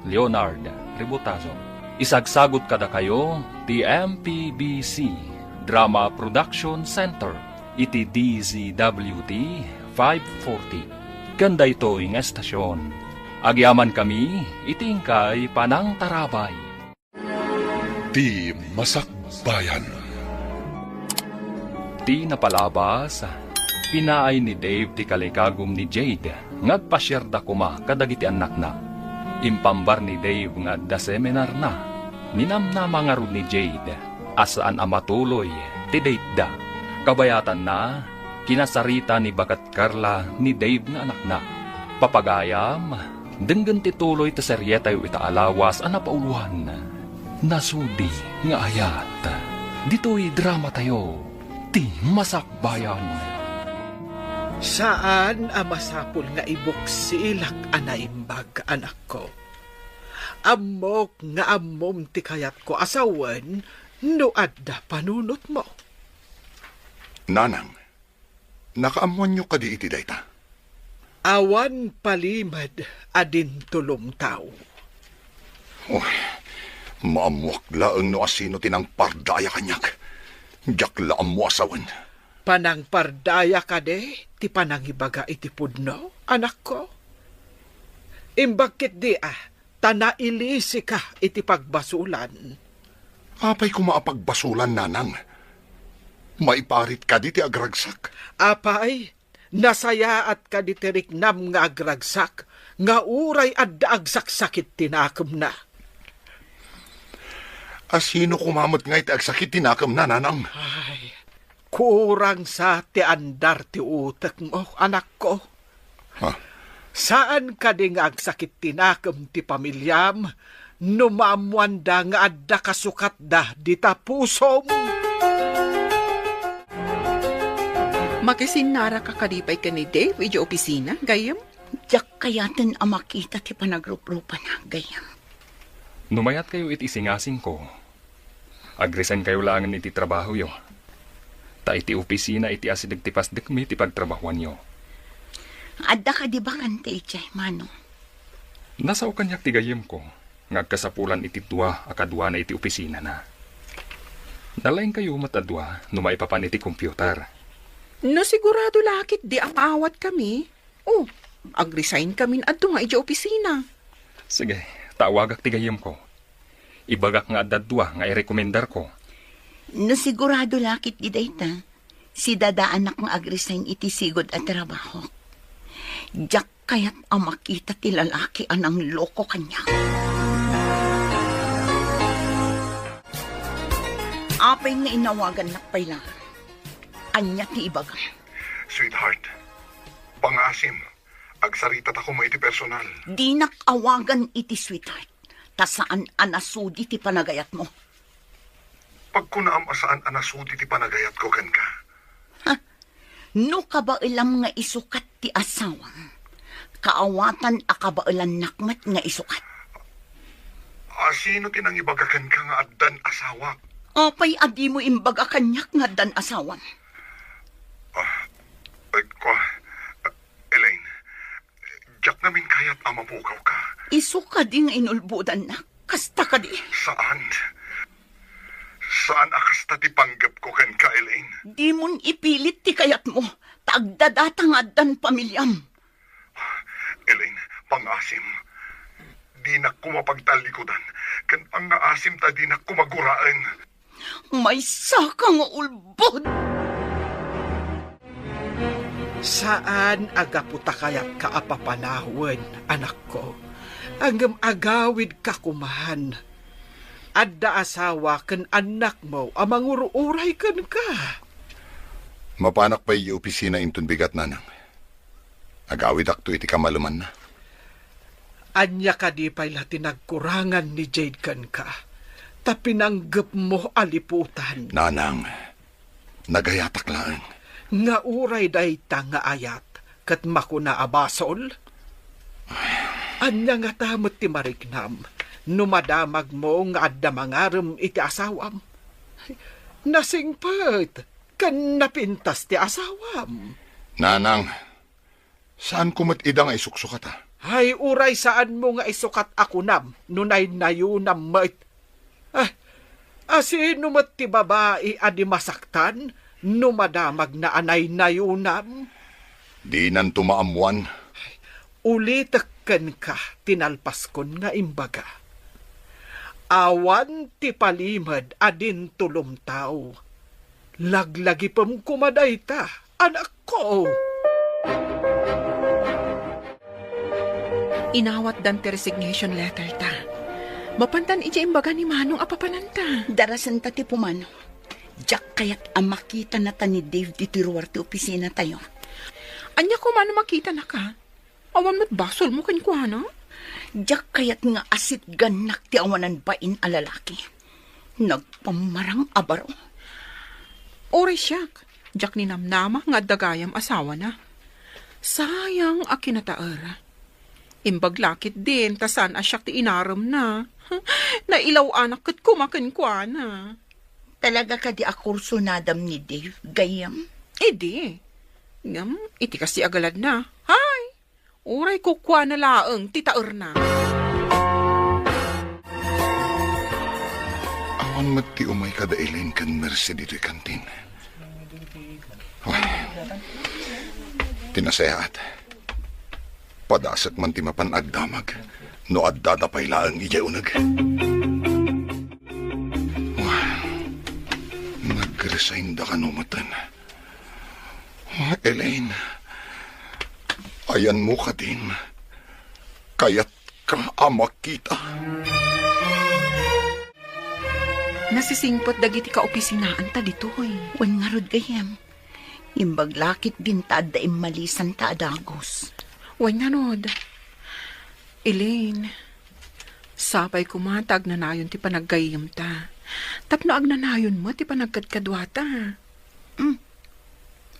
Leonard Ributazo. Isagsagut kadakayo ti M P B C Drama Production Center iti D Z W T five forty. Ken daytoy nga estasion, agyamankami iti inkay panangtarabay. Ti Masakbayan. Ti napalabas, pinaay ni Dave ti kalikagum ni Jade nga agpasiarda koma kadagiti annakna. Impambar ni Dave nga adda seminarna. Ninamnama ngarud ni Jade a saan a matuloy ti dateda. Kabayatanna, kinasarita ni baket Carla ni Dave nga anakna. Papagayam, denggen ti tuloy ti serietayo ita a lawas a napauloan, Nasudi nga Ayat. Ditoy dramatayo, Ti Masakbayan. Saan a masapul nga ibuksilak a naimbag, anakko. Ammok nga ammom ti kayatko a sawen no adda panunotmo. Nanang, nakaammoanyo kadi iti dayta? Awan palimed a dintulom tao. Uy, maammoak laeng no asino ti nangpardaya kaniak. Diak la ammo a sawen. Panangpardaya kadi ti panangibaga iti pudno, anakko? Imbag ketdi a, ta nailisika iti pagbasolan. Apay koma a pagbasolan, nanang? Maiparit kadi ti agragsak? Apay, nasayaat kadi ti riknam nga agragsak, nga uray adda agsaksakit ti nakemna? Asino koma met ngay ti agsakit ti nakemna, nanang? Ay, kurang sa ti andar ti utekmo, anakko. Ha? Saan kadi nga agsakit ti nakem ti pamiliam no maammoanda nga adda kasukatda dita pusom? Makisinnaraka kadi pay ken ni Dave idiay opisina, gayyem? Diak kayaten a makita ti panagruprupana, gayyem. No mayatkayo iti isingasingko, agresign kayo laengen iti trabahoyo. Ta iti opisina iti asideg ti pasdekmi ti pagtrabahoanyo. Adda kadi bakante idiay, Manong? Nasao kaniak ti gayyemko nga agkasapulan iti dua a kaduana iti opisinana. Nalaingkayo met a dua no maipapan iti computer. No sigurado la ketdi a maawatkami, o, agresign kamin adu nga idiay opisina. Sige, ta awagak ti gayyemko. Ibagak nga adda dua nga irekomendarko. No sigurado la ketdi dayta, sidadaanak nga agresign iti sigud a trabahok. Diak kayat a makita ti lalaki a nangloko kaniak. Apay nga inawagannak pay la? Ania ti ibagam? Sweetheart, pangaasim, agsaritatako koma iti personal. Dinak awagan iti sweetheart, ta saan a nasudi ti panagayatmo. Pagkunaam a saan a nasudi ti panagayatko kenka. Ha? No kabaelam nga isukat ti asawam, kaawatan a kabaelannak met nga isukat. A sino ti nangibaga kenka nga addan asawak? Apay a dimo imbaga kaniak nga addan asawam? Ah, eh, kwa, Elaine, diak ngamin kayat a mapukawka. Isu kadi nga inulbodannak? Kasta kadi? Saan. Saan a kasta ti panggepko kenka, Elaine. Dimon ipilit ti kayatmo, ta agdadata nga addan pamiliam. Elaine, pangaasim. Dinak koma pagtallikudan, ken pangaasim ta dinak koma guraen. Maysaka nga ulbod! Saan a gapu ta kayatka a papanawen, anakko. Ngem agawidka koman. Adda asawa ken annakmo a mangur-uray kenka. Mapanak pay idiay opisina inton bigat, Nanang. Agawidakto iti kamalemanna. Ania kadi pay la ti nagkurangan ni Jade kenka, ta pinanggepmo a liputan? Nanang, nagayatak laeng. Nga uray dayta nga ayat, ket makuna a basol? Ania ngata met ti mariknam no madamagmo nga adda mangarem iti asawam? Nasingpet ken napintas ti asawam. Nanang, saanko met ida nga isuksukata. Ay, uray saanmo nga isukat a kunam no naynayonam met. Ah, asino met ti babai a di masaktan no madamagna a naynayonam? Dinanto maammuan. Ulitek kenka ti nalpaskon nga imbaga. Awan ti palimed a dinto lumtaw. Laglagipem koma dayta, anakko. Inawatdan ti resignation letter ta. Mapantan idiay imbaga ni Manong a papananta. Darasenta ti pumanaw. Diak kayat a makitanata ni Dave ditoy ruar ti opisina tayo. Ania koma no makitanaka? Awan met basolmo kenkuana? Diak kayat nga asitgannak ti awanan bain a lalaki. Nagpammarang a baro. Uray siak, diak ninamnama nga adda gayam asawana. Sayang a kinataer. Imbag la ketdin ta saan a siak ti inaremna. Nailaw-anak ket koma kenkuana. Talaga kadi a kursunadam ni Dave, gayyem? Idi. Ngem, iti kasi a galadna, hay, uray kukuana laeng ti taerna. Awan met ti umay kada Elaine ken Mercy ditoy kantin. Ay, ti nasayaat. Padasek man ti mapan agdamag no addada pay laeng idiay uneg. Ay, nag-resign da kano meten. Ah, Elaine, ayanmo kadin, kayatka a makita. Nasisingpet dagiti kaopisinaanta ditoy. Wen ngarud, gayyem. Imbag la ketdin ta adda immalisanta a dagus. Wen ngarud, Elaine, sapay koma ta agnanayon ti panaggayyemta. Tapno agnanayon met ti panagkadkaduata. Hmm.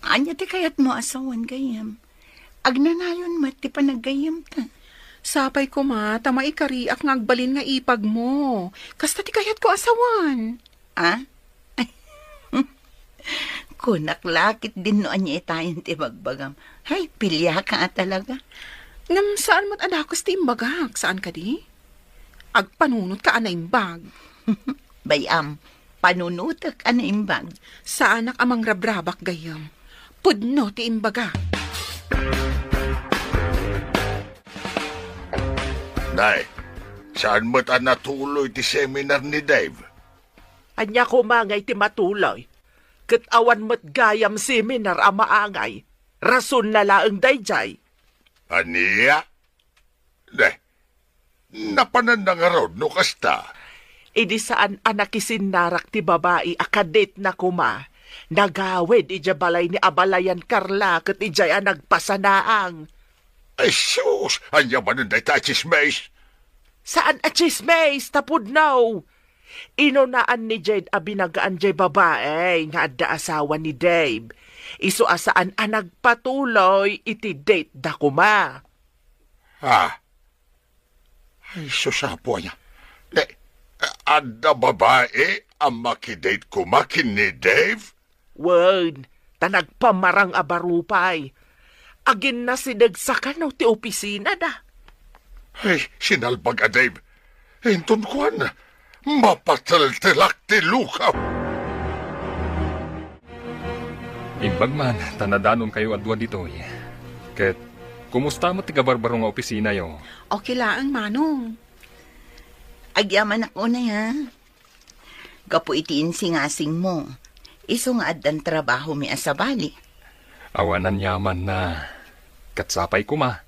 Ania ti kayatmo a sawen, gayyem? Agnanayon met ti panaggayyemta. Sapay koma ta maikariak nga agbalin nga ipagmo. Kasta ti kayatko a sawen. Ah? Kunak la ketdin no ania itayen ti ibagbagam. Hay, piliaka a talaga. Ngem saan met a dakes ti imbagak, saan kadi? Agpanunotka a naimbag. Bay-am, panunotek a naimbag. Saanak a mangrabrabak gayyem. Pudno ti imbaga. Nay, saan met a natuloy ti seminar ni Dave? Ania koma ngay ti matuloy? Ket awan met gayam seminar a maangay. Rasonna laeng daydiay. Ania? Ne, napananna ngarud no kasta? Idi saan a nakisinnarak ti babai a kadetna koma, nagawid idiay balay ni abalayan Carla ket idiay a nagpasanaang. Ay sus! Ania manen dayta a tsismis? Saan a tsismis, ta pudno. Inunaan ni Jade a binagaan jay babai nga adda asawa ni Dave. Isu a saan a nagpatuloy iti date da koma. Ha? Ay, sus, apo, ania? Ne, adda babai a makidate koma ken ni Dave? Wen, ta nagpamarang a barupay. Aginnasideg sakano ti opisina da. Ay, sinalbag a Dave. Inton kuan, mapateltelak ti lukam. Imbag man, ta nadanonkayo a dua ditoy. Ket, kumusta met ti kabarbaro nga opisinayo? Okay laeng, Manong. Agyamanak unay, ha? Gapu iti insingasingmo, isu nga addan trabahomi a sabali. Awan aniamanna. Ket sapay koma,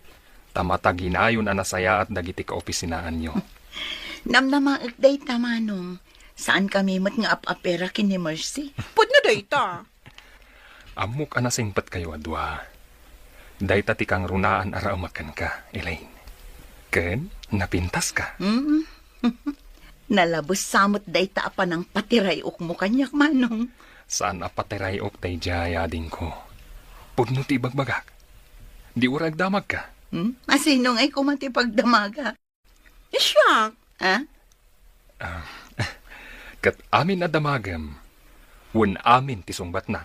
ta mataginayon a nasayaat dagiti kaopisinaanyo. Namnamaek dayta, Manong. Saankami met nga ap-apera ken ni Mercy. Pudno dayta. Ammok a nasingpetkayo a dua. Dayta ti kangrunaan a raemek kenka, Elaine. Ken napintaska. Mm. Nalabes sa met dayta a panangpatiray-okmo kaniak, Manong. Saan a patiray-ok daydiay, adingko. Pudno ti ibagbagak. Di uray agdamagka. Hmm? Asino ngay koma ti pagdamaga? Siak. Ha? Ah, ket amin a damagem, wen amin ti sungbatna.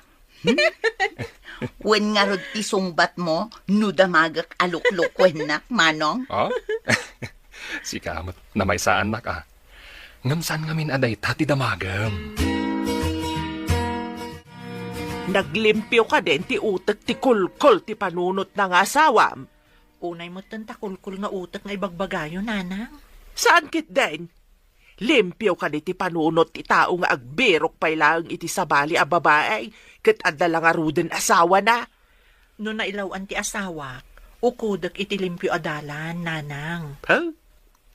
Wen ngarud ti sungbatmo no damagek a luklukuennak, Manong? Ah? Sika met namaysaannak, a. Ngem saan ngamin a dayta ti damagem. Naglimpio kadin ti utek ti kulkol ti panunotna nga asawam? Unay metten ta kulkol nga utek nga ibagbagayo, Nanang. Saan ketdin? Limpio kadi ti panunot ti tao nga agbirok pay laeng iti sabali a babai ket adda la ngaruden asawana? No nailaw-an ti asawak, ukodek iti limpio a dalan, Nanang. Ha?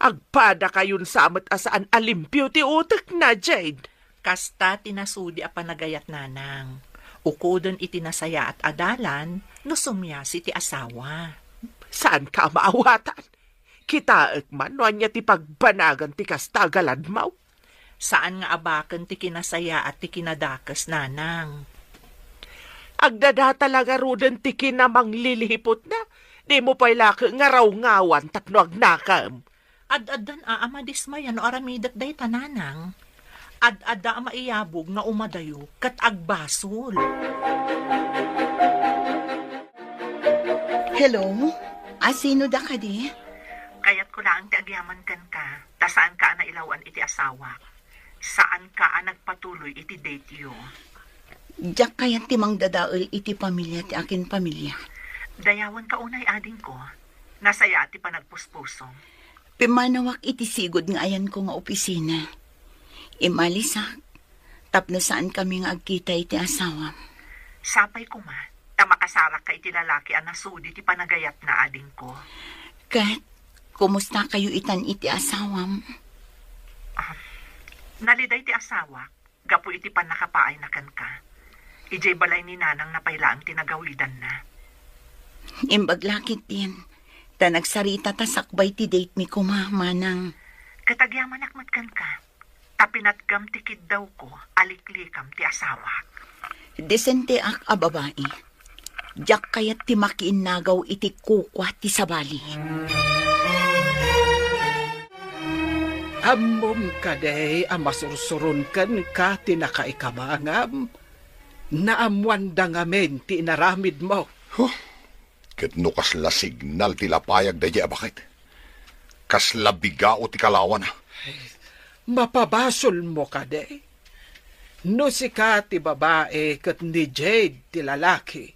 Agpadakayon sa met a saan a limpio ti utekna, Jade. Kasta ti nasudi a panagayat, Nanang. Ukoden iti nasayaat a dalan no sumiasi ti asawa. Saanka a maawatan? Kitaek man no ania ti pagbanagan ti kasta a galadmaw. Saan nga abaken ti kinasayaat ti kinadakes, Nanang. Agdadata la ngaruden ti kinamanglilihiputna. Dimo pay laeng nga rawngawan tapno agnakem. Ad-addan a, a madismaya no aramidek dayta, Nanang. Ad-adda a maiyabog nga umadayo ket agbasol. Hello? Asino da kadi? Kayatko laeng ti agyaman kenka, ta saanka a nailaw-an iti asawak. Saanka a nagpatuloy iti date-yo. Diak kayat ti mangdadael iti pamilia ti akin pamilia. Dayawenka unay, adingko. Nasayaat ti panagpuspusom. Pimmanawak iti sigud nga ayanko nga opisina. Imalisak tapno saankami nga agkita iti asawam. Sapay koma, ta makasarakka iti lalaki a nasudi ti panagayatna, adingko. Ket, kumustakayo itan iti asawam? Ah, naliday ti asawak gapu iti pannakapaayna kenka. Idiay balay ni Nanangna pay laeng ti nagawidanna. Imbag la ketdin, ta nagsarita ta sakbay ti date mi koma, Manang. Ket agyamanak met kenka, ta pinatgam ti kiddawko a liklikam ti asawak. Desenteak a babai. Diak kayat ti makiinnagaw iti kukua ti sabali. Ammom kadi a masursuron kenka ti nakaikamangam? Naammoanda ngamin ti inaramidmo. Huh? Ket no kasla signal ti lapayag daydiay a baket, kasla bigao ti kalawana. Mapabasolmo kadi? No sika ti babai ket ni Jade ti lalaki,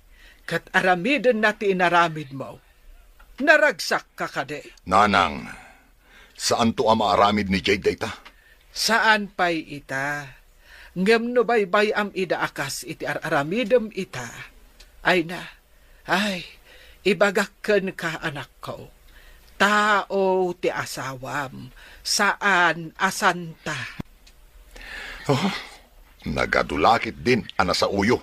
ket aramidenna ti inaramidmo, naragsakka kadi? Nanang, saanto a maaramid ni Jade dayta? Saan pay ita. Ngem no baybay-am ida a kas iti ar-aramidem ita, ay na, ay, ibagak kenka, anakko. Tao ti asawam, saan a santa. Oh, nagadu la ketdin a nasaoyo.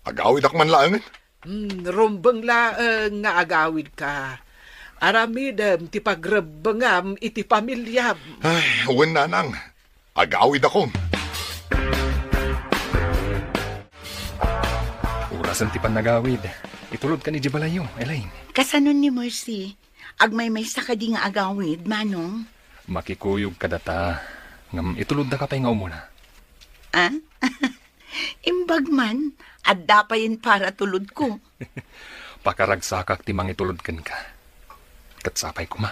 Agawidak man laengen. Hmm, rumbeng laeng nga agawidka. Aramidem ti pagrebbengam iti pamiliam. Ay, wen, nanang. Agawidakon. Orasen ti pannagawid. Itulodkan idiay balayyo, Elaine. Kasanon ni Mercy? Agmaymaysa kadi nga agawid, Manong? Makikuyog kadata. Ngem ituloddaka pay nga umuna. Ah? Imbag man, adda payen para tulodko. Pakaragsakak ti mangitulod kenka. Ket sapay koma,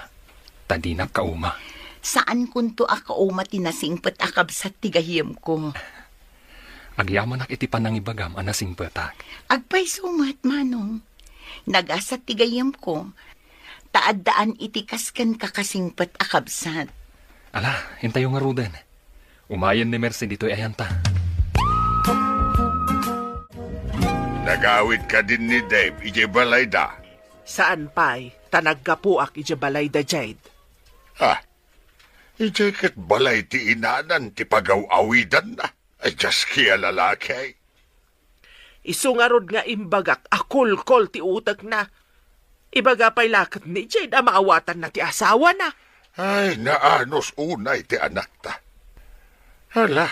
ta dinak kauma. Saankonto a kauma ti nasingpet a kabsat ti gayyemko. Agyamanak iti panangibagam a nasingpetak. Agpayso met, Manong. Nagasat ti gayyemko, ta addaan iti kas kenka kasingpet a kabsat. Ala, intayo ngaruden. Umayen ni Mercy ditoy ayanta. Nagawid kadin ni Dave idiay balayda? Saan pay, ta naggapuak idiay balayda, Jade. Ha? Idiay ket balay ti inanan ti pagaw-awidanna. Ay, diaski a lalaki. Isu ngarud nga imbagak a kulkol ti utekna. Ibaga pay la ket ni Jade a maawatanna ti asawana. Ay, naanus unay ti anakta. Hala,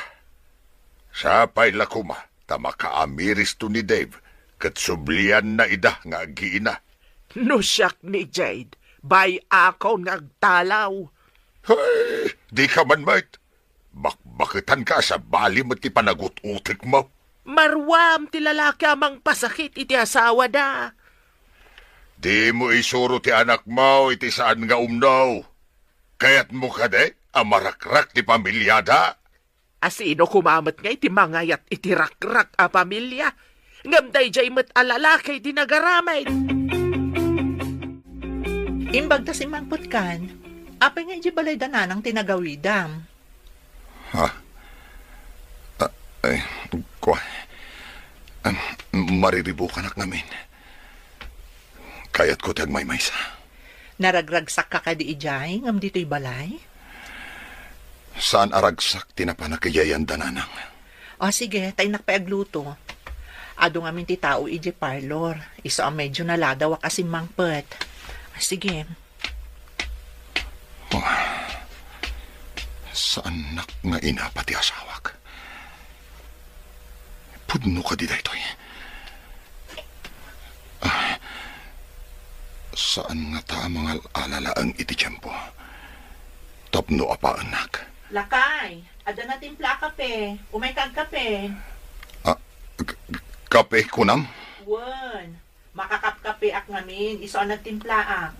sapay la koma ta makaamiristo ni Dave ket sublianna ida nga aggiina. No siak ni Jade, bay-akon nga agtalaw. Ay, dika man met. Bakbaketanka a sabali met ti panagut-utekmo. Maruam ti lalaki a mangpasakit iti asawada. Dimo isuro ti anakmo iti saan nga umno. Kayatmo kadi a marakrak ti pamiliada? A sino koma met ngay ti mangayat iti rakrak a pamilia? Ngem daydiay met a lalaki ti nagaramid. Imbag ta simmangpetkan, apay nga idiay balayda nanang ti nagawidam? Ha? Ah, ay, kua. Em, mariribukanak ngamin. Kayatko ti agmaymaysa. Naragragsakka kadi idiay ngem ditoy balay? Saan a ragsak ti napanak idiay ayanda, nanang. O, sige, ta innak pay agluto. Adu ngamin ti tao idiay parlor. Isu a medyo naladawak a simmangpet. O, sige. Oh, saannak nga inapa ti asawak. Pudno kadi daytoy? Ah, saan ngata a mangal-ala laeng iti tiempo tapno apaennak. Lakay, adda natimpla a kape. Umayka agkape. Ah, k-, k-, kape kunam? Wen. Makakapkapeak ngamin, isu a nagtimplaak.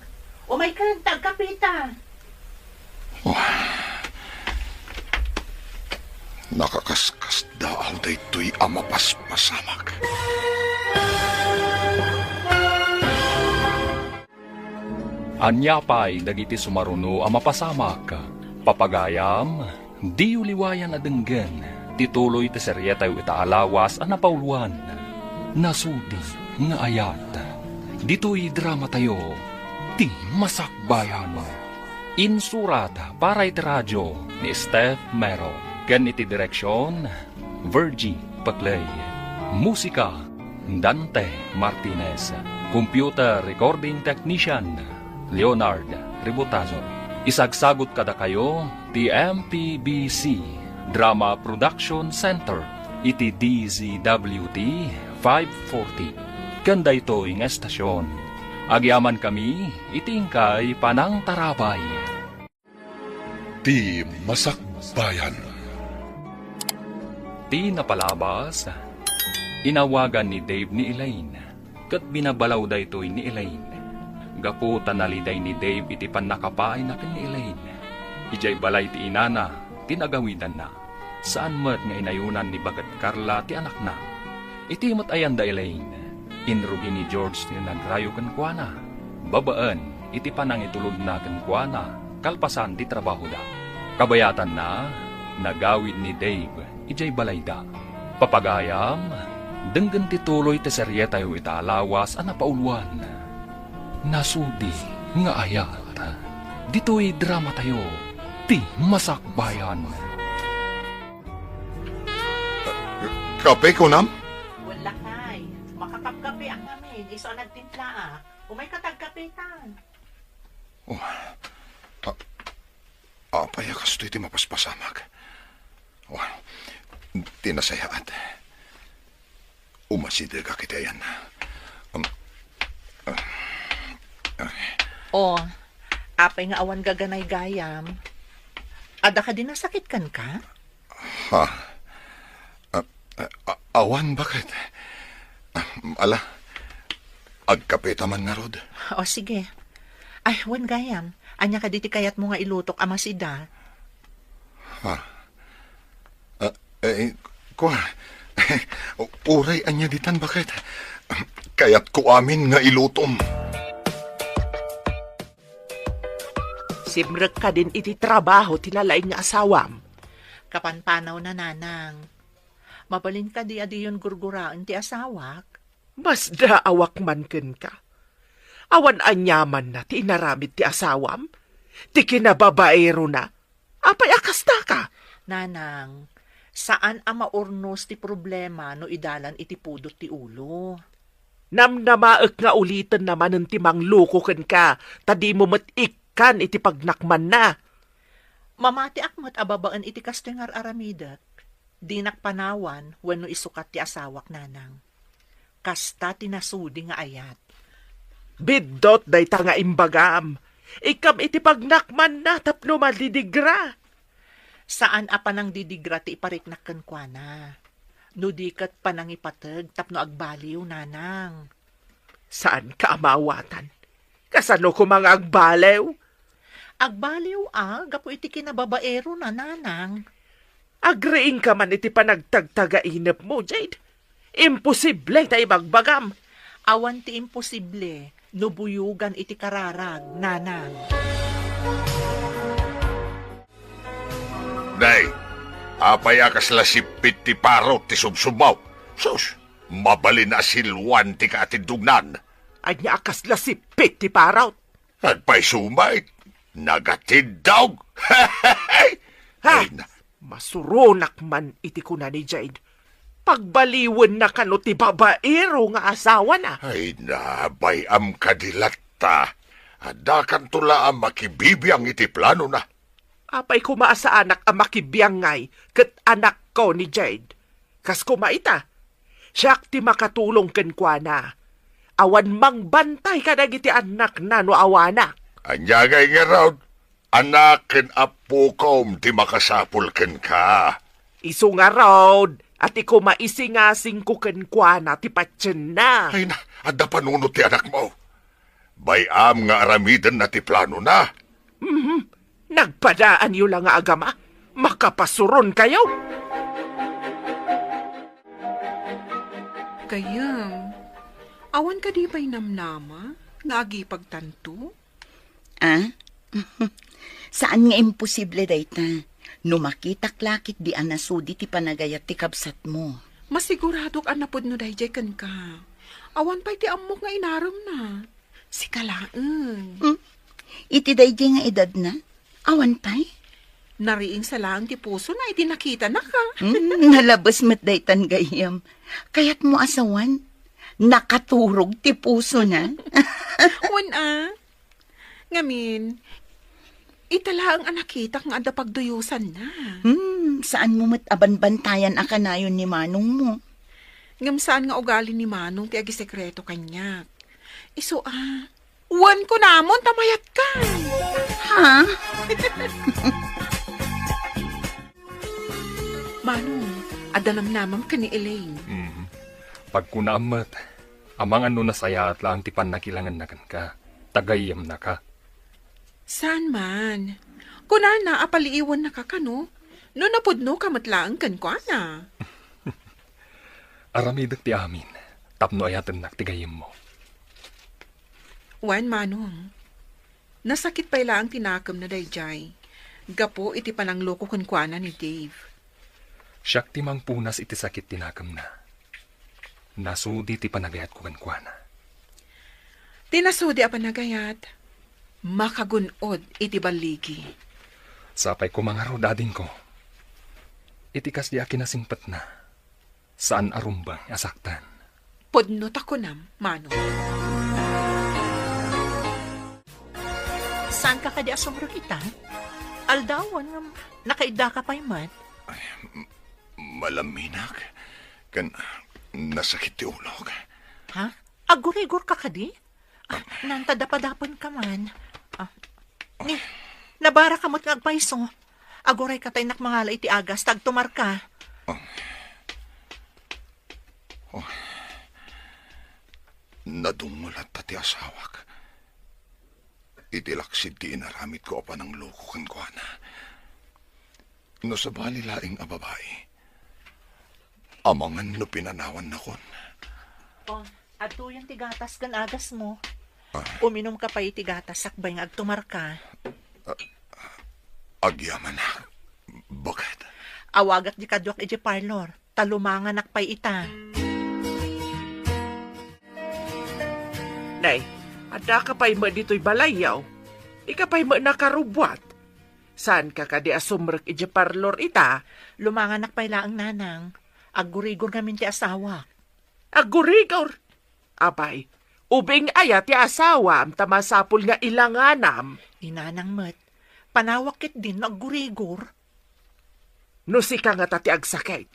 Umayka ta agkapeta. Oh. Nakakaskasdaaw daytoy a mapaspasamak. Ania pay dagiti sumaruno a mapasamak? Papagayam, diyo liwayan a denggen ti tuloy ti serietayo ita a lawas a napauluan, Nasudi nga Ayat. Ditoy dramatayo, Ti Masakbayan. Insurat para iti radio ni Steph Mero ken iti direksion, Virgie Paclay. Musika, Dante Martinez. Computer recording technician, Leonard Ributazo. Isagsagut kadakayo ti M P B C Drama Production Center iti D Z W T five forty. Ken daytoy nga estasion, agyamankami iti inkay panangtarabay. Ti Masakbayan. Ti napalabas, inawagan ni Dave ni Elaine, ket binabalaw daytoy ni Elaine. Gapu ta naliday ni Dave iti pannakapaayna ken ni Elaine, idiay balay ti inana ti nagawidanna. Saan met nga inayunan ni Baket Carla ti anakna. Iti met ayan da Elaine, inrugi ni George ti nagrayo kenkuana, babaen iti panangitulodna kenkuana kalpasan ti trabahoda. Kabayatanna, nagawid ni Dave idiay balayda. Papagayam, denggen ti tuloy ti serietayo ita a lawas a napauluan. Nasudi nga ayat. Ditoy dramatayo, ti Masakbayan. Kape, kunam? Wen lakay, makakapkapeak ngamin, isu a nagtimplaak. Umayka ta agkapetan. Oh, a-, apay a kastoy ti mapaspasamak? Oh, ti nasayaat. Umasidegak iti ayan. Um, ah, ah. Oh, apay nga awan gaganaygayam? Adda kadi nasakit kenka? Ha? Ah, ah, awan, Baket. Ah, ala, agkape ta man ngarud. O, sige. Ay, wen gayam, ania kadi ti kayatmo nga ilutok a masida? Ha? Ah, eh, kua, uray ania ditan, Baket? Kayatko amin nga ilutom. Simrek kadin iti trabaho ti nalaing nga asawam? Kapanpanawna, nanang. Mabalin kadi a diyon gurguraen ti asawak? Masdaawak man kenka. Awan aniamanna ti inaramid ti asawam, ti kinababaerona. Apay a kastaka? Nanang, saan a maurnos ti problema no idalan iti pudot ti ulo. Namnamaek nga ulitenna manen ti mangloko kenka, ta dimo met ikkan iti pagnakmanna. Mamatiak met a babaen iti kastoy nga ar-aramidek. Dinak panawan wenno isukat ti asawak, nanang. Kasta ti nasudi nga ayat. Biddut dayta nga imbagam. Ikkam iti pagnakmanna tapno madidigra. Saan a panangdidigra ti ipariknak kenkuana. No di ket panangipateg tapno agbaliw, nanang. Saanka a maawatan. Kasano koma nga agbaliw? Agbaliw a gapu iti kinababaerona, nanang. Agriingka man iti panagtagtagainepmo, Jade. Imposible ta ibagbagam. Awan ti imposible no buyogan iti kararag, nanang. Nay, apay a kasla sippit ti parot ti subsubmo? Sus, mabalin a siluan ti kaatindognan. Ania a kasla sippit ti parot? Agpayso met, nagatiddog. Ha? Ay, na- Masuronak man iti kuna ni Jade. Pagbaliwenna kano ti babaero nga asawana. Ay na, bay-am kadi latta. Addakanto la a makibibiang iti planona. Apay koma a saanak a makibiangay ket anakko ni Jade? Kas koma ita, siak ti makatulong kenkuana. Awan mangbantay kadagiti annakna no awanak. Ania ngay ngarud? Anak ken appokom ti makasapul kenka. Isu ngarud, a ti koma isingasingko kenkuana ti patienna. Ay na, adda panunot ti anakmo. Bay-am nga aramidenna ti planona. Mhm. Nagpadaanyo la nga agama. Makapasuronkayo. Gayam, awan kadi pay namnama nga agipagtanto? Ah? Saan nga imposible dayta. No makitak la ketdi a nasudi ti panagayat ti kabsatmo. Masiguradok a napudno daydiay kenka. Awan pay ti ammok nga inaremna. Sika laeng. Hmm? Iti daydiay nga edadna? Awan pay? Nariingsa laeng ti pusona iti nakitanaka. Hmm, nalabes met daytan gayyem. Kayatmo a sawen, nakaturog ti pusona. Wen a. Ngamin, ita laeng a nakitak nga adda pagduyosanna. Hmm, saanmo met a banbantayan a kanayon ni manongmo. Ngem saan nga ugali ni manong ti agisekreto kaniak. Isu a, wen kunamon ta mayatka. Ha? Manong, adda namnamam ken ni Elaine. Mm. Pagkunam met, amangan no nasayaat laeng ti pannakilangenna kenka, ta gayyemnaka. Saan man. Kunana a paliiwennaka kano, No napudnoka met laeng kenkuana. Aramidek ti amin tapno ayatennak ti gayyemmo. Wen, Manong, nasakit pay laeng ti nakemna daydiay gapu iti panangloko kenkuana ni Dave. Siak ti mangpunas iti sakit ti nakemna. Nasudi ti panagayatko kenkuana. Ti nasudi a panagayat, makagun-od iti balligi. Sapay koma ngarud, adingko. Iti kasdi a kinasingpetna, saan a rumbeng a saktan. Pudno ta kunam, Manong. Saanka kadi a sumrek ita? Aldawen ngem nakaiddaka pay met. Ay, m-, malaminak. Ken nasakit ti ulok. Ha? Aggurigor ka kadi? Ah, nanta dapadapen ka man. Ah, ni, nabara ka met nga agpayso. Aguray ka ta innak mangala iti agas, ta agtumar ka. Oh. Oh. Nadungol latta ti asawak. Iti laksid ti inaramidko a panangloko kenkuana. No sabali laeng a babai, amangan no pinanawannakon. Oh, adtoyen ti gatas ken agasmo. Ah. Uminum ka pay iti gatas sakbay nga agtumar ka. Ah, agyamanak. Baket. Awagak di kaduak iti parlor. Ta lumanganak pay ita. Nay, addaka pay met ditoy balayyo. Ika pay met nakarubbuat. Saanka kadi a sumrek iti parlor ita? Lumanganak pay laeng, Nanang. Aggurigor ngamin ti asawak. Aggurigor? Apay, ubing aya ti asawam ta masapul nga ilanganam? Ni Nanang met, panawak ketdin no aggurigor. No sika ngata ti agsakit,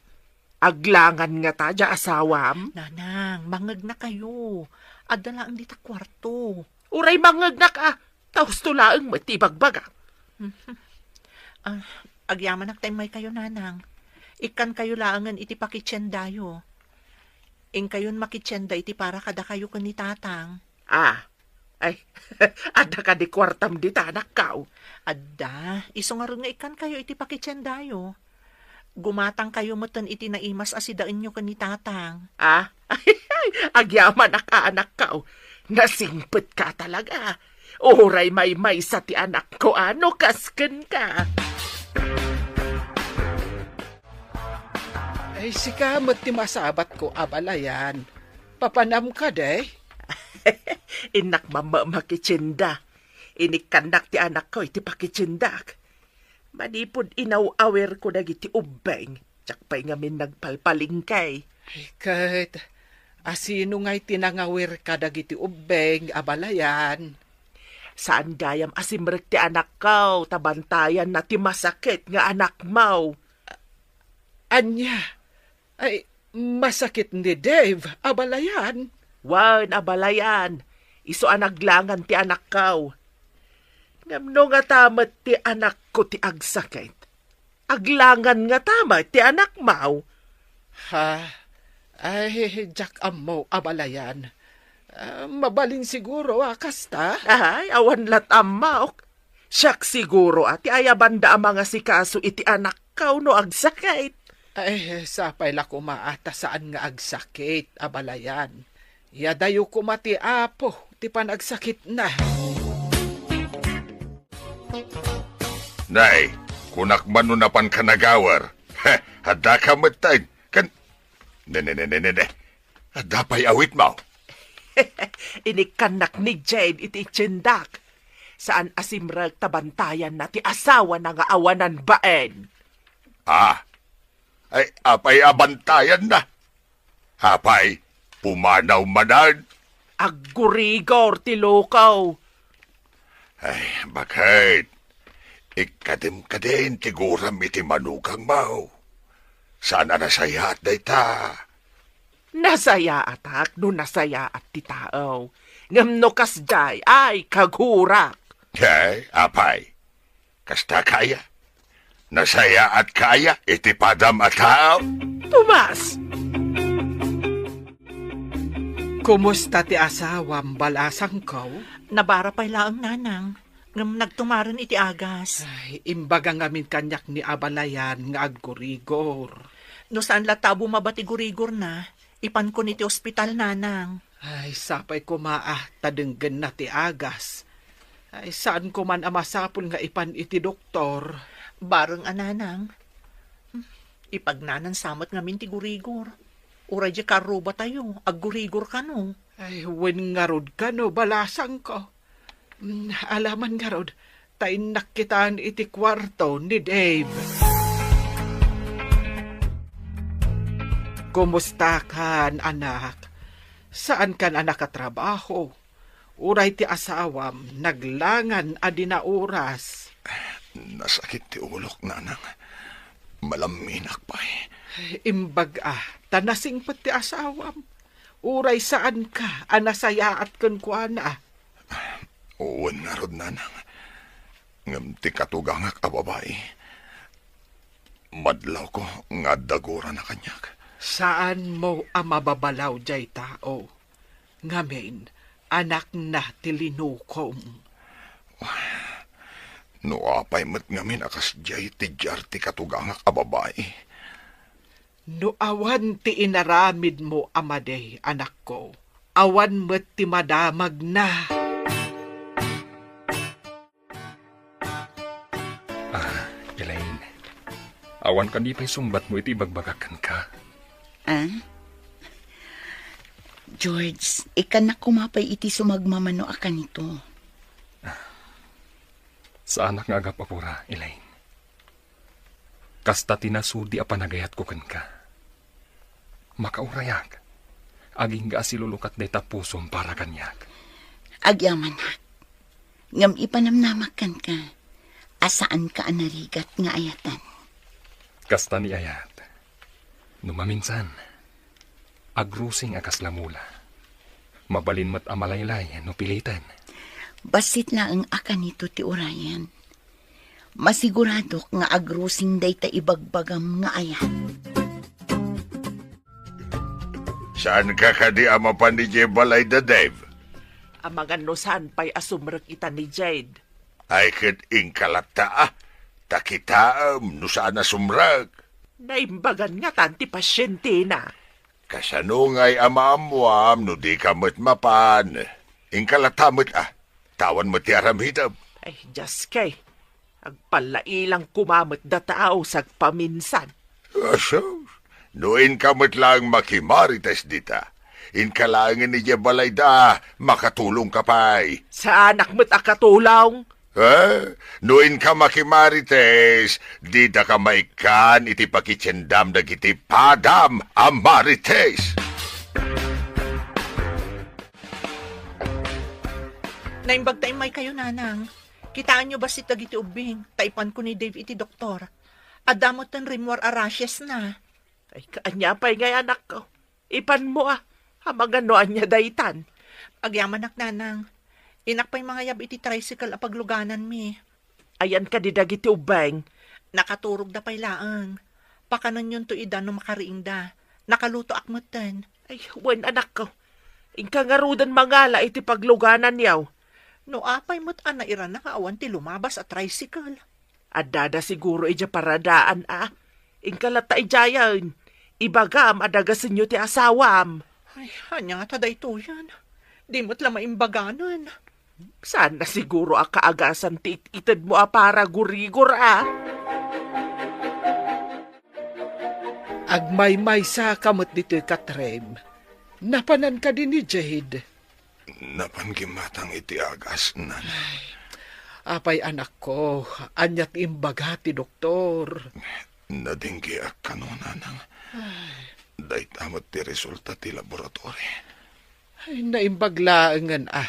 aglangan ngata diay asawam? Nanang, mangegnakayo. Adda laeng dita kuarto. Uray mangegnak a, ta husto laeng met ti ibagbaga. Ah, agyamanak ta immaykayo, Nanang. Ikkankayo laengen iti pakitiendayo. Inkayon makitienda iti para kadakayo ken ni Tatang. Ah, ay, adda kadi kuartam dita, anakko? Adda, isu ngarud nga ikkankayo iti pakitiendayo. Gumatangkayo metten iti naimas a sidaenyo ken ni Tatang. Ah, agyamanak a, anakko. Nasingpetka talaga. Uray maymaysa ti anakko a no kas kenka. Ay, sika met ti masabatko, abalayan. Papanam kadi? Innak mamma makitienda. Inikkannak ti anakko iti pakitiendak. Manipud inaw-awirko dagiti ubbeng, diak pay ngamin nagpalpalengke. Ay, ket, asino ngay ti nangawir kadagiti ubbeng, abalayan? Saan gayam a simrek ti anakko, ta bantayanna ti masakit nga anakmo. Ania? Ay, masakit ni Dave, abalayan? Wen, abalayan. Isu a naglangan ti anakko. Ngem no ngata met ti anakko ti agsakit, aglangan ngata met ti anakmo. Ha? Ay, diak ammo, abalayan. Ah, mabalin siguro a kasta? Ay, awan lat' ammok. Siak siguro a ti ayabanda a mangasikaso iti anakko no agsakit. Ay, sapay la koma a ta saan nga agsakit, abalayan. Iyadayo koma ti Apo ti panagsakitna. Nay, kunak man no napanka nagawer. Heh, addaka metten. Ken, ne, ne, ne, ne, ne, ne. Adda pay awitmo. Inikkannak ni Jade iti tiendak. Saan a simrek ta bantayanna ti asawana nga awanan bain. Ah, ay, apay a bantayanna? Apay, pumanaw manen? Aggurigor ti lokaw. Ay, baket? Ikkadim kadin ti guram iti manugangmo. Saan a nasayaat dayta? Nasayaatak no nasayaat ti tao. Ngem no kasdiay, ay, kagurak. Ay, apay? Kasta kaya? Nasayaatka aya iti padam a tao? Tomas! Kumusta ti asawam, balasangko? Nabara pay laeng, nanang. Ngem nagtumaren iti agas. Ay, imbaga ngamin kaniak ni abalayan nga aggurigor. No saan latta a bumaba ti gurigorna, ipankon iti ospital, nanang. Ay, sapay koma a ta denggenna ti agas. Ay, saanko man a masapul nga ipan iti doktor. Bareng a, nanang. Hmm, ipagnanan sa met ngamin ti gurigor. Uray di karrubatayo, aggurigor kano. Ay, wen ngarud kano, balasangko. Mm, alaman ngarud, ta innak kitan iti kuarto ni Dave. Kumusta kan, anak? Saan kan a nakatrabaho? Uray ti asawam, naglangan a di nauras. Nasakit ti ulok, nanang. Malamminak pay. Imbag a, ta nasingpet ti asawam. Uray saan ka a nasayaat kenkuana. Wen ngarud, nanang. Ngem ti katugangak a babai, madlawko nga adda gurana kaniak. Saanmo a mababalaw diay tao. Ngamin, anakna ti linukom. No apay met ngamin a kasdiay ti diar ti katugangak a babai. No awan ti inaramidmo a madi, anakko, awan met ti madamagna. Ah, Elaine, awan kadi pay sungbatmo iti ibagbagak kenka? Ah? George, ikkannak koma pay iti sumagmamano a kanito. Saanak nga agap-apura, Elaine. Kasta ti nasudi a panagayatko kenka. Makaurayak. Agingga a silulukat dayta pusom para kaniak. Agyamanak. Ngem ipanamnamak kenka a saanka a narigat nga ayatan. Kasta ni ayat. No maminsan, agrusing a kasla mula. Mabalin met a malaylay no piliten. Bassit laeng a kanito ti urayan. Masiguradok nga agrusing dayta ibagbagam nga ayat. Saanka kadi a mapan idiay balay da, Dave? Amangan no saan pay a sumrek ita ni Jade. Ay, ket inka latta, a. Ta kitaem no saan a sumrek. Naimbagan ngatan ti pasientena. Kasano ngay a maammuam no dika met mapan? Inka latta met, a. Ta awan met ti aramidem. Ay, Dios kay. Agpallailang koma met dataw sagpaminsan. Asus, no inka met laeng makimarites dita, inka laengen idiay balayda, makatulongka pay. Saanak met a katulong. Eh, no inka makimarites, didaka maikkan iti pakitiendam dagiti padam a marites. Naimbag ta immaykayo, nanang. Kitaenyo bassit dagiti ubbing, ta ipanko ni Dave iti doktor. Adda metten rimmuar a rashes na. Ay, ania pay ngay, anakko? Ipanmo, a. Amangan no ania daytan. Agyamanak, nanang. Innak pay mangayab iti tricycle a paglugananmi. Ayan kadi dagiti ubbing? Nakaturogda pay laeng. Pakanenyon to ida no makariingda. Nakalutoak metten. Ay, wen, anakko. Inka ngaruden mangala iti paglugananyo. No apay met a nairana nga awan ti lumabas a tricycle. Addada siguro idiay paradaan, a. Inka latta idiayen. Ibagam a dagasenyo ti asawam. Ay, ania ngata daytoyen? Di met la maimbaganen. Saan na siguro a kaagasan ti it-itedmo a paragurigor, a? Agmaymaysa ka met ditoy, Katrem. Napanan kadi ni Jade? Napan gimmatang iti agas, nanang. Ay, apay, anakko, ania ti imbaga ti doktor? Nadinggiak kano, nanang. Ay. Dayta met ti resulta ti laboratory. Ay, naimbag laengen, a.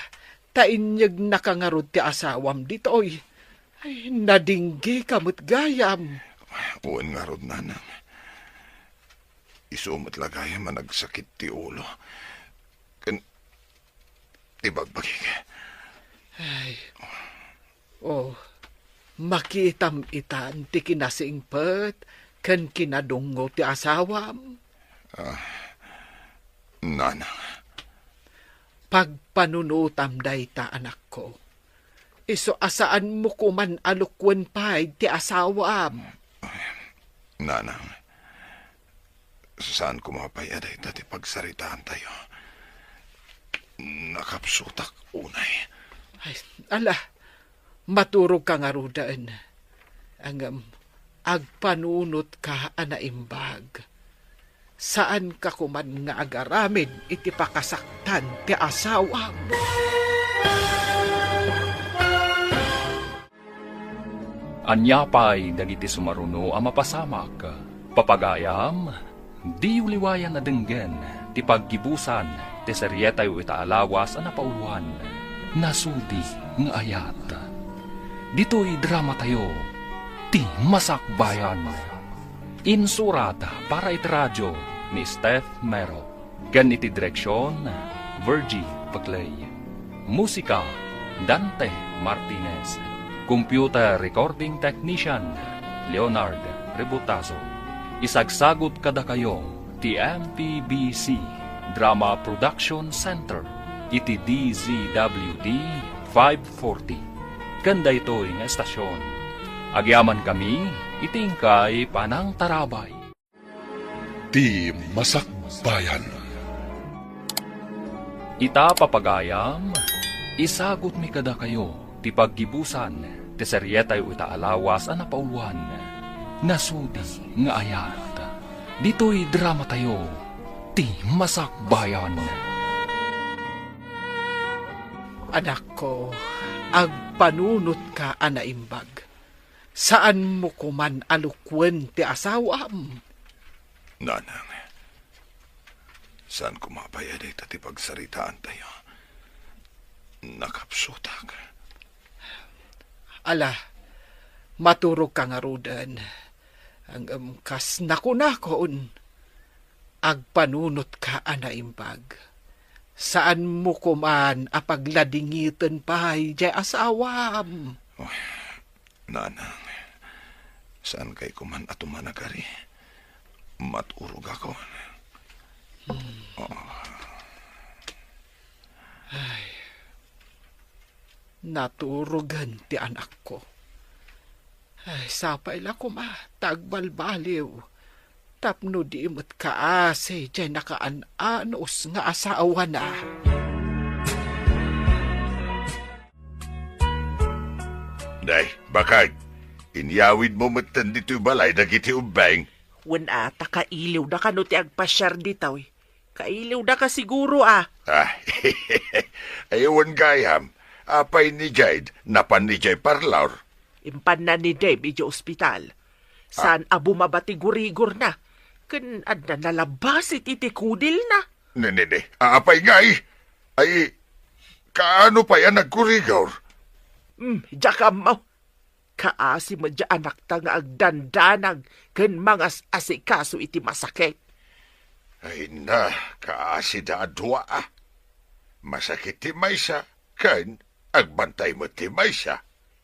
Ta inyegna ka ngarud ti asawam ditoy. Ay, nadinggi ka met gayam. Wen ngarud, nanang. Isu met la gayam a nagsakit ti ulo. Ken ti bagbagik. Ay. Oh, makitam itan ti kinasingpet ken kinadungngo ti asawam. Ah, nanang. Pagpanunotam dayta, anakko. Isu a saanmo koman a lukuen pay ti asawam. Nanang, saan koma pay a dayta ti pagsaritaantayo. Nakapsutak unay. Ay, ala, maturogka ngaruden. Ngem, agpanunotka a naimbag. Saanka koman nga agaramid iti pakasaktan ti asawam. Ania pay dagiti sumaruno a mapasamak? Papagayam, diyo liwayan a denggen ti paggibusan ti serietayo ita a lawas a napauloan, Nasudi nga Ayat. Ditoy dramatayo, Ti Masakbayan. Insurat para iti radio ni Steph Mero. Ken iti direksion, Virgie Paclay. Musika, Dante Martinez. Computer recording technician, Leonard Rebutazo. Isagsagut kadakayo ti M P B C Drama Production Center iti D Z W D five forty. Ken daytoy nga estasion, agyamankami iti inkay panangtarabay. Ti Masakbayan. Ita, papagayam, isagutmi kadakayo ti paggibusan ti serietayo ita a lawas a napauloan, Nasudi nga Ayat. Ditoy dramatayo, Ti Masakbayan. Anakko, agpanunotka a naimbag. Saanmo koman a lukuen ti asawam. Nanang, saan koma pay a dayta ti pagsaritaantayo. Nakapsutak. Ala, maturogka ngaruden. Ngem kas nakunakon, agpanunotka a naimbag. Saanmo koman a pagladingiten pay diay asawam. Oy, Nanang, saankay koman a tumanagari. Maturogakon. Hmm. Ah. Ay, naturogen ti anakko. Ay, sapay la koma ta agbalbaliw tapno di met kaasi diay nakaan-anos nga asawana. Nay, bakag, inyawidmo metten ditoy balay dagiti ubbeng. Wen a, ta kailiwda kano ti agpasiar ditoy. Kailiwda ka siguro a. Ah, ay, wen gayam, apay ni Jade, napan idiay parlor? Impanna ni Dave idiay ospital. Ah. Saan a bumaba ti gurigorna. Ken adda nalabasit iti kudilna. Ne, ne, ne. Ah, apay ngay? Ay, kaano pay a nagkurigor? Hmm, diak ammo. Kaasi met diay anakta nga agdandanag ken mangas-asikaso iti masakit. Ay na, kaasida a dua a. Masakit ti maysa, ken agbantay met ti maysa.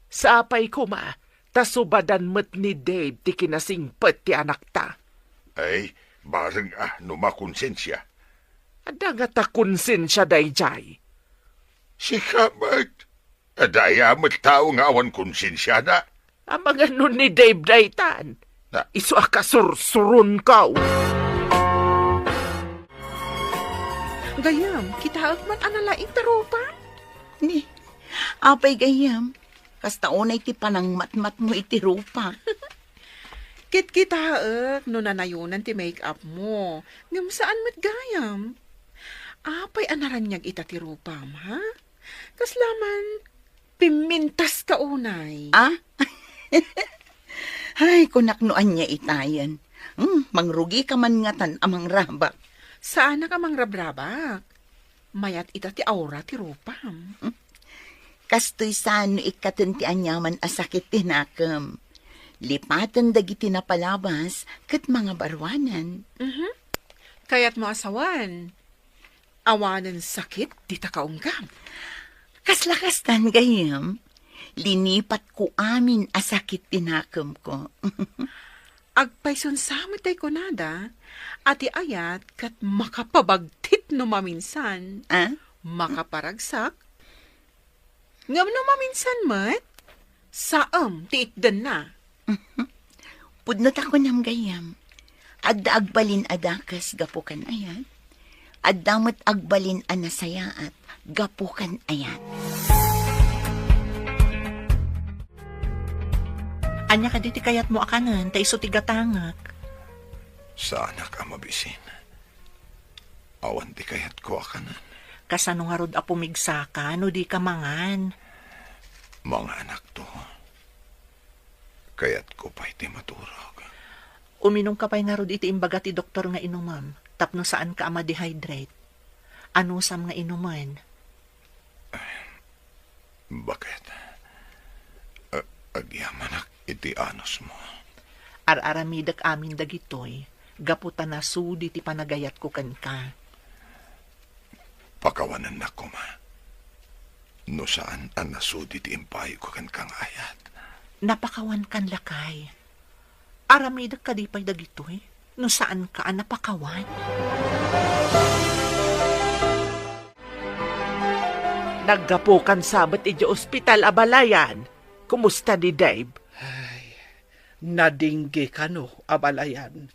Sapay koma, ta subadan met ni Dave ti kinasingpet ti anakta. Ay, bareng a no makonsensia. Adda ngata konsensia daydiay? Sika met. Adda aya met tao nga awan konsensiana? Amangan no ni Dave daytan. Na? Isu a kasursuronko. Gayyem, kitaek man a nalaing ti rupa. Ni, apay gayyem, kasta unay ti panangmatmatmo iti rupa. Kitkitaek no nanayonan ti make-up mo. Ngem saan met gayam. Apay a naraniag ita ti rupam, ha? Kasla man, pimmintaska unay. Ah? Ay, kunak no ania itayen. Hmm, mangrugika man ngatan a mangrabak. Saanak a mangrabrabak. Mayat ita ti aura ti rupam. Hmm? Kastoy saan no ikkaten ti aniaman a sakit ti nakem. Lipaten dagiti napalabas ket mangabaruanan. Mhm. Kayatmo a sawen. Awanen sakit dita kaunggam. Kasla kastan, gayyem, linipatko amin a sakit ti nakemko. Agpayson sa met tay kunada, a ti ayat ket makapabagtit no maminsan, ah? Makaparagsak, Ngem no maminsan met, saem ti itdenna. Pudno ta kunam gayyem, adda agbalin a dakes gapu kan ayat, adda met agbalin a nasayaat gapu kan ayat. Ania kadi ti kayatmo a kanen ta isu ti gatangek? Saanak a mabisin. Awan ti kayatko a kanen. Kasano ngarud a pumigsaka no dika mangan? Manganakto. Kayatko pay ti maturog. Uminumka pay ngarud iti imbaga ti doktor nga inumem tapno saanka a ma-dehydrate. Anusam nga inumen. Baket, a-, agyamanak iti anusmo. Ar-aramidek amin dagitoy gapu ta nasudi ti panagayatko kenka. Pakawanennak koma no saan a nasudi ti impaayko kenka nga ayat. Napakawankan, lakay. Aramidek kadi pay dagitoy no saanka a napakawan? Naggapukan sa met idiay ospital, abalayan. Kumusta ni Dave? Ay, nadingge kano, abalayan.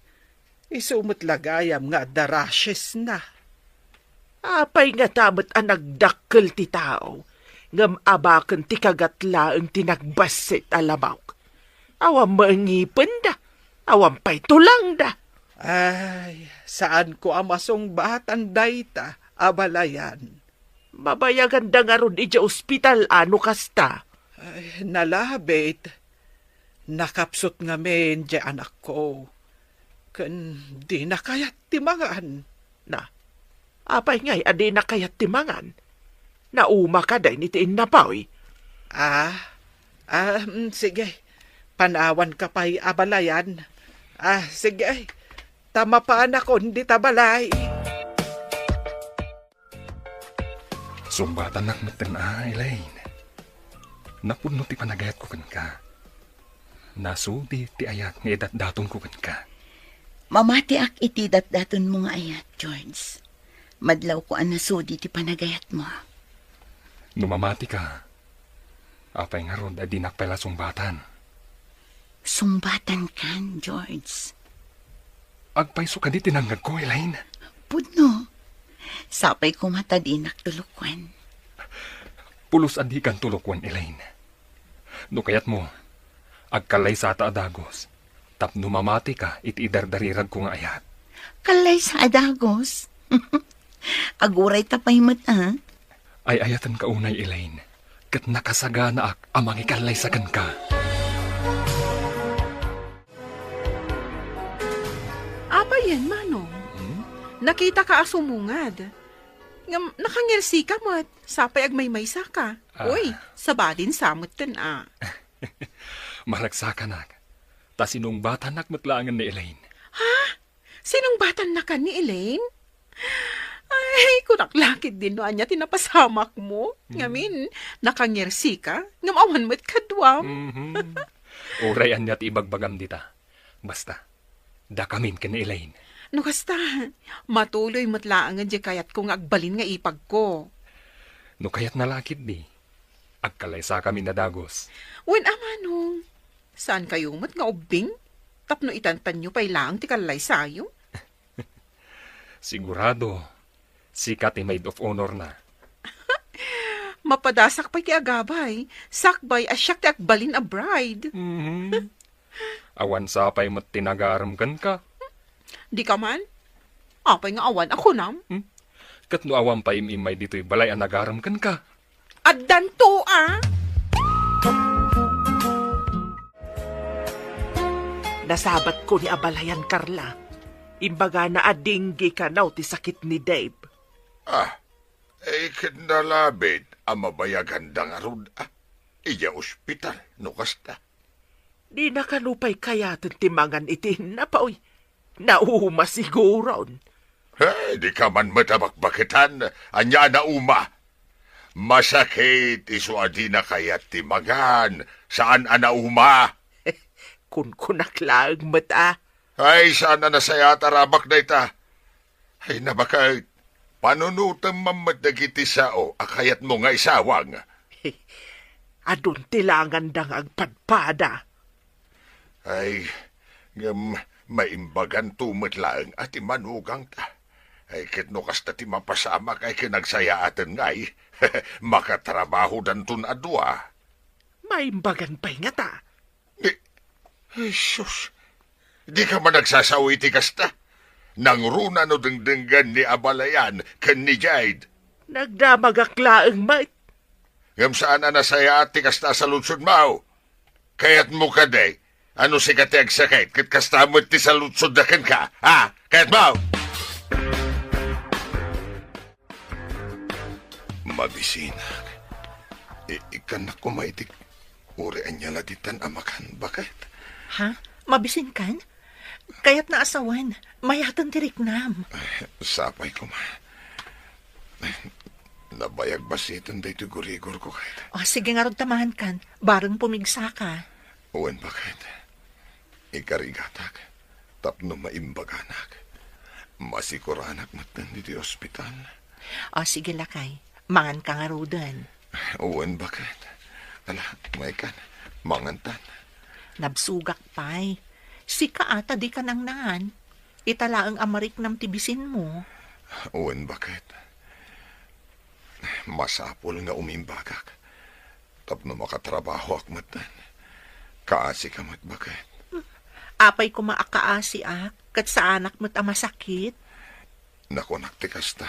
Isu met la gayam nga adda rashes na. Apay ngata met a nagdakkel ti tao, ngem abaken ti kagat laeng ti nagbassit a lamawk? Awan met ngipenda, awan pay tulangda. Ay, saanko a masungbatan dayta, abalayan. Mabayaganda ngarud idiay ospital a no kasta? Ay, nalabit. Nakapsut ngamin diay anakko. Ken dina kayat ti mangan. Na, apay ngay a dina kayat ti mangan? Nauma kadi iti innapoy? Ah, ah, mm, sige. Panawanka pay, abalayan. Ah, sige. Ta mapanakon dita balay. Sungbatannak metten a, Elaine. Napudno ti panagayatko kenka. Nasudi ti ayat nga idatdatonko kenka. Mamatiak iti datdatonmo nga ayat, George. Madlawko a nasudi ti panagayatmo. No mamatika, apay ngarud a dinak pay la sungbatan? Sungbatankan, George. Agpayso kadi ti nangngegko, Elaine? Pudno. Sapay koma ta dinak tulokwan. Pulos a dikan tulokwan, Elaine. No kayatmo, agkallaysata a dagus tapno mamatika iti idardariragko nga ayat. Kallaysa a dagus? Agurayta pay met, a? Ay-ayatenka unay, Elaine, ket nakasaganaak a mangikallaysa kenka. Apayen, Manong? Hmm? Nakitaka a sumungad. Ngem nakangirsika met, sapay agmaymaysaka. Ah. Uy, sabali sa metten a. Maragsakanak, ta sinungbatannak met laengen ni Elaine. Ha? Sinungbatannakan ni Elaine? Ay, kunak la ketdin no ania ti napasamakmo. Hmm. Ngamin, nakangirsika, ngem awan met kaduam. Mhm. Uray ania ti ibagbagam dita. Basta, dakamin ken ni Elaine. No kasta, matuloy met laengen diay kayatko nga agbalin nga ipagko. No kayatna la ketdi, agkallaysakamin a dagus. Wen a, Manong, saankayo met nga ubbing tapno itantanyo pay laeng ti kallaysayo? Sigurado, sika ti maid of honor na. Mapadasak pay ti agabay, sakbay a siak ti agbalin a bride. Mhm. Awan sapay met ti nagarem kenka. Dika man? Apay nga awan a kunam? Hmm? Ket no awan pay im-immay ditoy balay a nagarem kenka? Addanto a. Nasabatko ni abalayan, Carla. Imbagana a dengge kano ti sakit ni Dave. Ah, eh, ket nalabit a mabayaganda ngarud, ah, idiay ospital, no kasta. Dina kano pay kayaten ti mangan iti innapoy. Nauma siguron. Hey, dika man met a bakbaketan. Ania a nauma? Masakit isu a dina kayat ti mangan, saan a nauma. Kunkunak laeng met a. Ay, saan a nasayaat a ramak dayta. Ay, nabaket, panunotem man met dagiti sao a kayatmo nga isawang. Adun ti langanda nga agpadpada. Ay, ngem maimbaganto met laeng a ti manugangta. Ay, ket no kasta ti mapasamak, ay, ket nagsayaaten ngay. Makatrabahodanton a dua. Maimbagan pay ngata. Ni, Jesus, di ka man nagsasao iti kasta. Nangruna no dengdenggen ni Abalayan ken ni Jade. Nagdamagak laeng met. Ngem saan a nasayaat ti kasta a saludsodmo. Kayatmo kadi a no sika ti agsakit, ket kasta met ti saludsodda kenka, ha? Kayatmo? Mabisinak. I-, ikkannak koma iti uray ania la ditan a makan, baket? Ha? Mabisinkan? Kayatna a sawen, mayaten ti riknam. Ay, sapay koma. Nabayag basiten daytoy gurigorko, ket. O, sige ngarud ta mangan kan, bareng pumigsaka. Wen, baket. Ikarigatak, tapno maimbaganak. Masikuranak metten iti ospital. O, sige, lakay. Mangan ka ngaruden. Wen, baket. Ala, maykan. Mangantan. Nabsogak pay. Sika a ta dika nangnaan. Ita laeng a mariknam ti bisinmo. Wen, baket. Masapul nga umimbagak. Tapno makatrabahoak metten. Kaasika met, baket. Apay koma a kaasiak, ket saanak met a masakit? Nakunak ti kasta,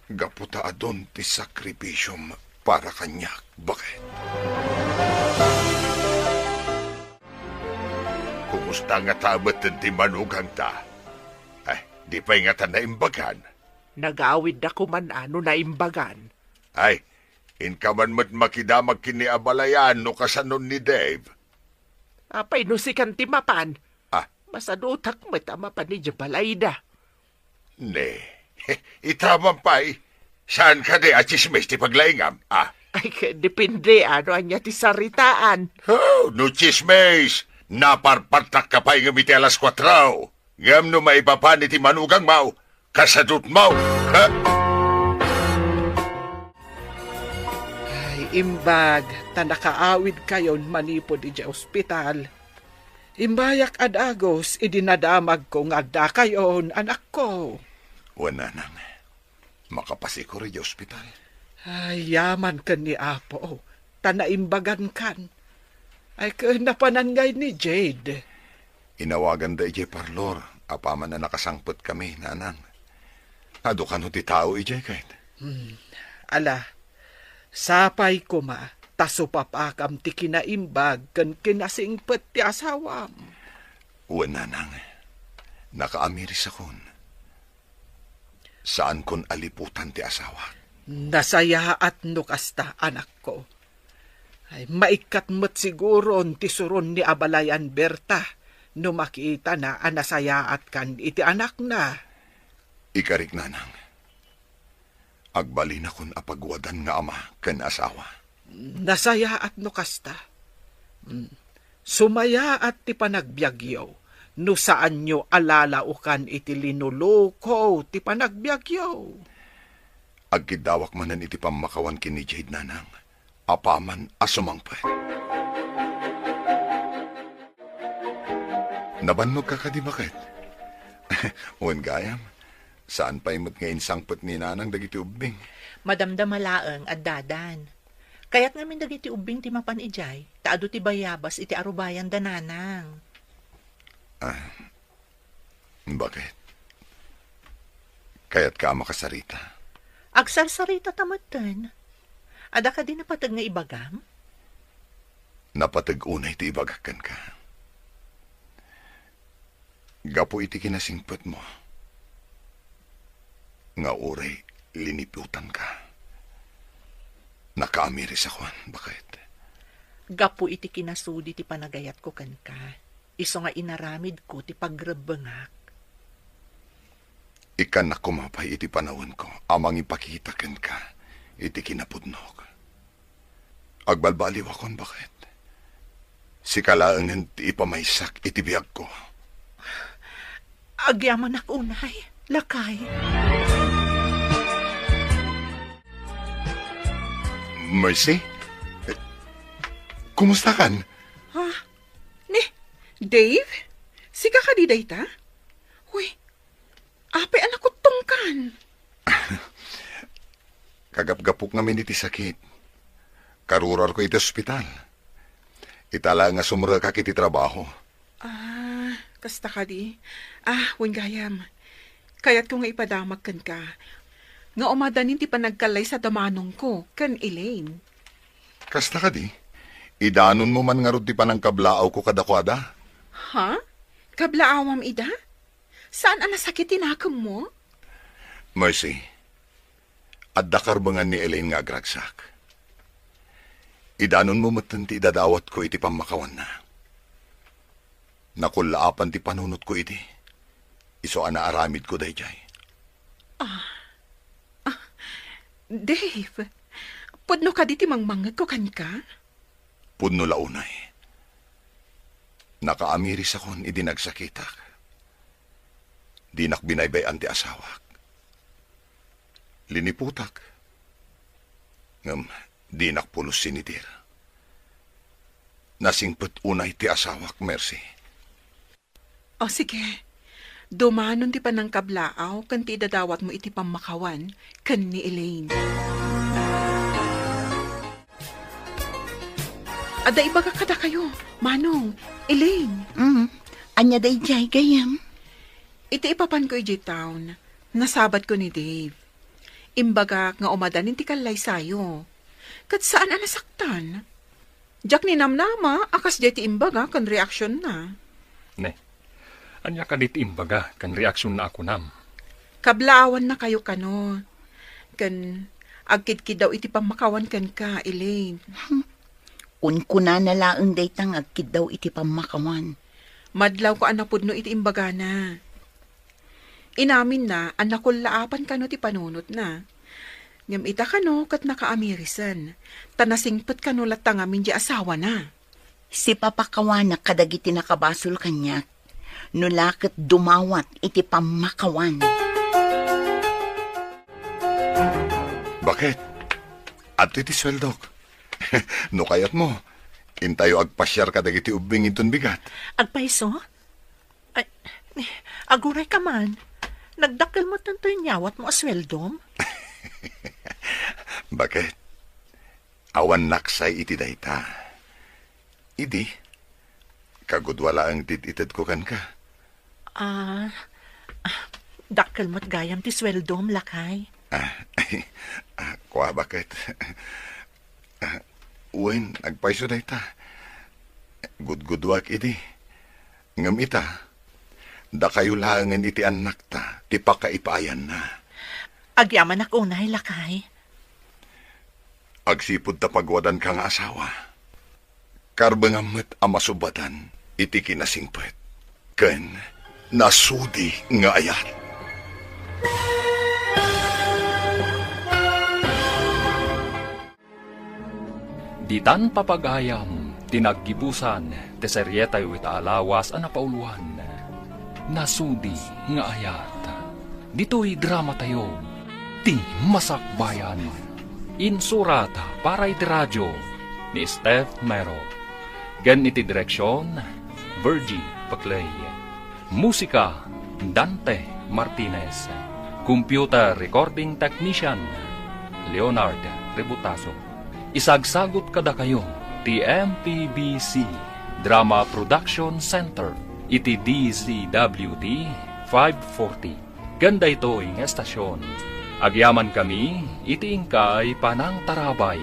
gapu ta adun ti sakripisiom para kaniak, baket. Kumusta ngata metten ti manugangta? Ay, di pay ngata naimbagan? Nagawidda koman a no naimbagan. Ay, inka man met makidamag ken ni Abalayan no kasanon ni Dave. Apay no sikan ti mapan? Ah. Masadutak met a mapan idiay balayda. Ne, ita man pay, saan kadi a tsismis ti paglaingam, ah? Ay, ket depende, no ania ti saritaan. Oh, no tsismis, naparpartak ka pay ngem iti alas kuatro. Ngem no maipapan iti manugangmo, kasadutmo, ha? Ay, imbag, ta nakaawidkayon manipud idiay ospital. Imbayak a dagus idi nadamagko nga addakayon, anakko. Wen, nanang, makapasikur idiay ospital. Ay, yaman ken ni Apo, ta naimbagankan. Ay, ken napanan ngay ni Jade? Inawaganda idiay parlor, apaman a nakasangpetkami, nanang. Adu kano ti tao idiay, ket? Hmm. Ala, sapay koma, ta supapakam ti kinaimbag ken kinasingpet ti asawam. Wen, nanang, nakaamirisakon. Saankon a liputan ti asawak. Nasayaat no kasta, anakko. Ay, maikkat met siguron ti suron ni Abalayan Berta no makitana a nasayaatkan iti anakna. Ikarik, nanang. Agbalinakon a pagwadan nga ama ken asawa. Nasayaat no kasta. Mm. Sumayaat ti panagbiagyo no saanyo a lalaokan iti linuluko ti panagbiagyo. Agkiddawak manen iti pammakawan ken ni Jade, nanang, apaman a sumangpet. Nabannogka kadi, baket? Wen gayam, saan pay met nga insangpet ni nanang dagiti ubbing. Madamdama laeng, addadan. Kayat ngamin dagiti ubbing ti mapan idiay, ta adu ti bayabas iti arubayanda, nanang. Ah, baket? Kayatka a makasarita? Agsarsarita ta metten. Adda kadi napateg nga ibagam? Napateg unay ti ibagak kenka. Gapu iti kinasingpetmo nga uray liniputanka, nakaamirisakon, baket. Gapu iti kinasudi ti panagayatko kenka, isu nga inaramidko ti pagrebbengak. Ikkannak koma pay iti panawenko a mangipakita kenka iti kinapudnok. Agbalbaliwakon, baket. Sika laengen ti ipamaysak iti biagko. Agyamanak unay, lakay. Mercy? Kumustakan? Ha? Ni, Dave? Sika kadi dayta? Uy, apay a nakuttongkan? Kagapgapok ngamin iti sakit. Karurarko iti ospital. Ita la nga sumrekak iti trabaho. Ah, kasta kadi. Ah, wen gayam. Kayatko nga ipadamag kenka nga umadanin ti panagkallaysa da manongko ken Elaine. Kasta kadi, idanonmo man ngarud ti panangkablaawko kadakuada? Ha? Kablaawam ida? Saan a nasakit ti nakemmo? Mercy, adda karbengan ni Elaine nga agragsak. Idanonmo metten ti idadawatko iti pammakawanna. Nakullaapan ti panunotko idi. Isu a naaramidko daydiay. Ah, ah, Dave, pudno kadi ti mangmangngegko kenka? Pudno la unay. Nakaamirisakon idi nagsakitak. Dinak binaybay-an ti asawak. Liniputak. Ngem dinak pulos sinitir. Nasingpet unay ti asawak, Mercy. O sige, dumanon ti panangkablaaw ken ti idadawatmo iti pammakawan ken ni Elaine. Adda ibagak kadakayo, Manong, Elaine. Mm, ania daydiay, gayyem? Iti ipapanko idiay town, nasabatko ni Dave. Imbagak nga umadanin ti kallaysayo. Ket saan a nasaktan. Diak ninamnama a kasdiay ti imbaga ken reaksionna. Ne, ania kadi ti imbaga ken reaksionna a kunam? Kablaawannakayo kano. Ken agkidkiddaw iti pammakawan kenka, Elaine. Kunkunana laeng dayta nga agkiddaw iti pammakawan. Madlawko a napudno iti imbagana. Inaminna a nakullaapan kano ti panunotna. Ngem ita kano ket nakaamirisen, ta nasingpet kano latta ngamin diay asawana. Sipapakawanak kadagiti nakabasol kaniak, no la ket dumawat iti pammakawan. Baket, adtoy ti sueldok. No kayatmo, intayo agpasiar kadagiti ubbing inton bigat. Agpayso? Ay, aguray ka man. Nagdakkel met tanto inyawatmo a sueldom? Baket, awan naksay iti dayta. Idi, kagudua laeng ti it-itedko kenka. Ah, ah, dakkel met gayam ti sueldom, lakay. Ah, ah, kua, Baket. Ah, wen, agpayso dayta. Gudguduak idi. Ngem ita, dakayo laengen iti annakta ti pakaipaayanna. Agyamanak unay, lakay. Agsipud ta pagwadanka nga asawa, karbengam met a masubatan iti kinasingpet ken nasudi nga ayat. Ditan papagayam ti naggibusan ti serietayo ita a lawas a napauloan, Nasudi nga Ayat. Ditoy dramatayo, Ti Masakbayan. Insurat para iti radio ni Steph Mero. Ken iti direksion, Virgie Paclay. Musika, Dante Martinez. Computer recording technician, Leonard Rebutaso. Isagsagut kadakayo ti M P B C Drama Production Center iti D Z W T five forty. Ken daytoy nga estasion, agyamankami iti inkay panangtarabay.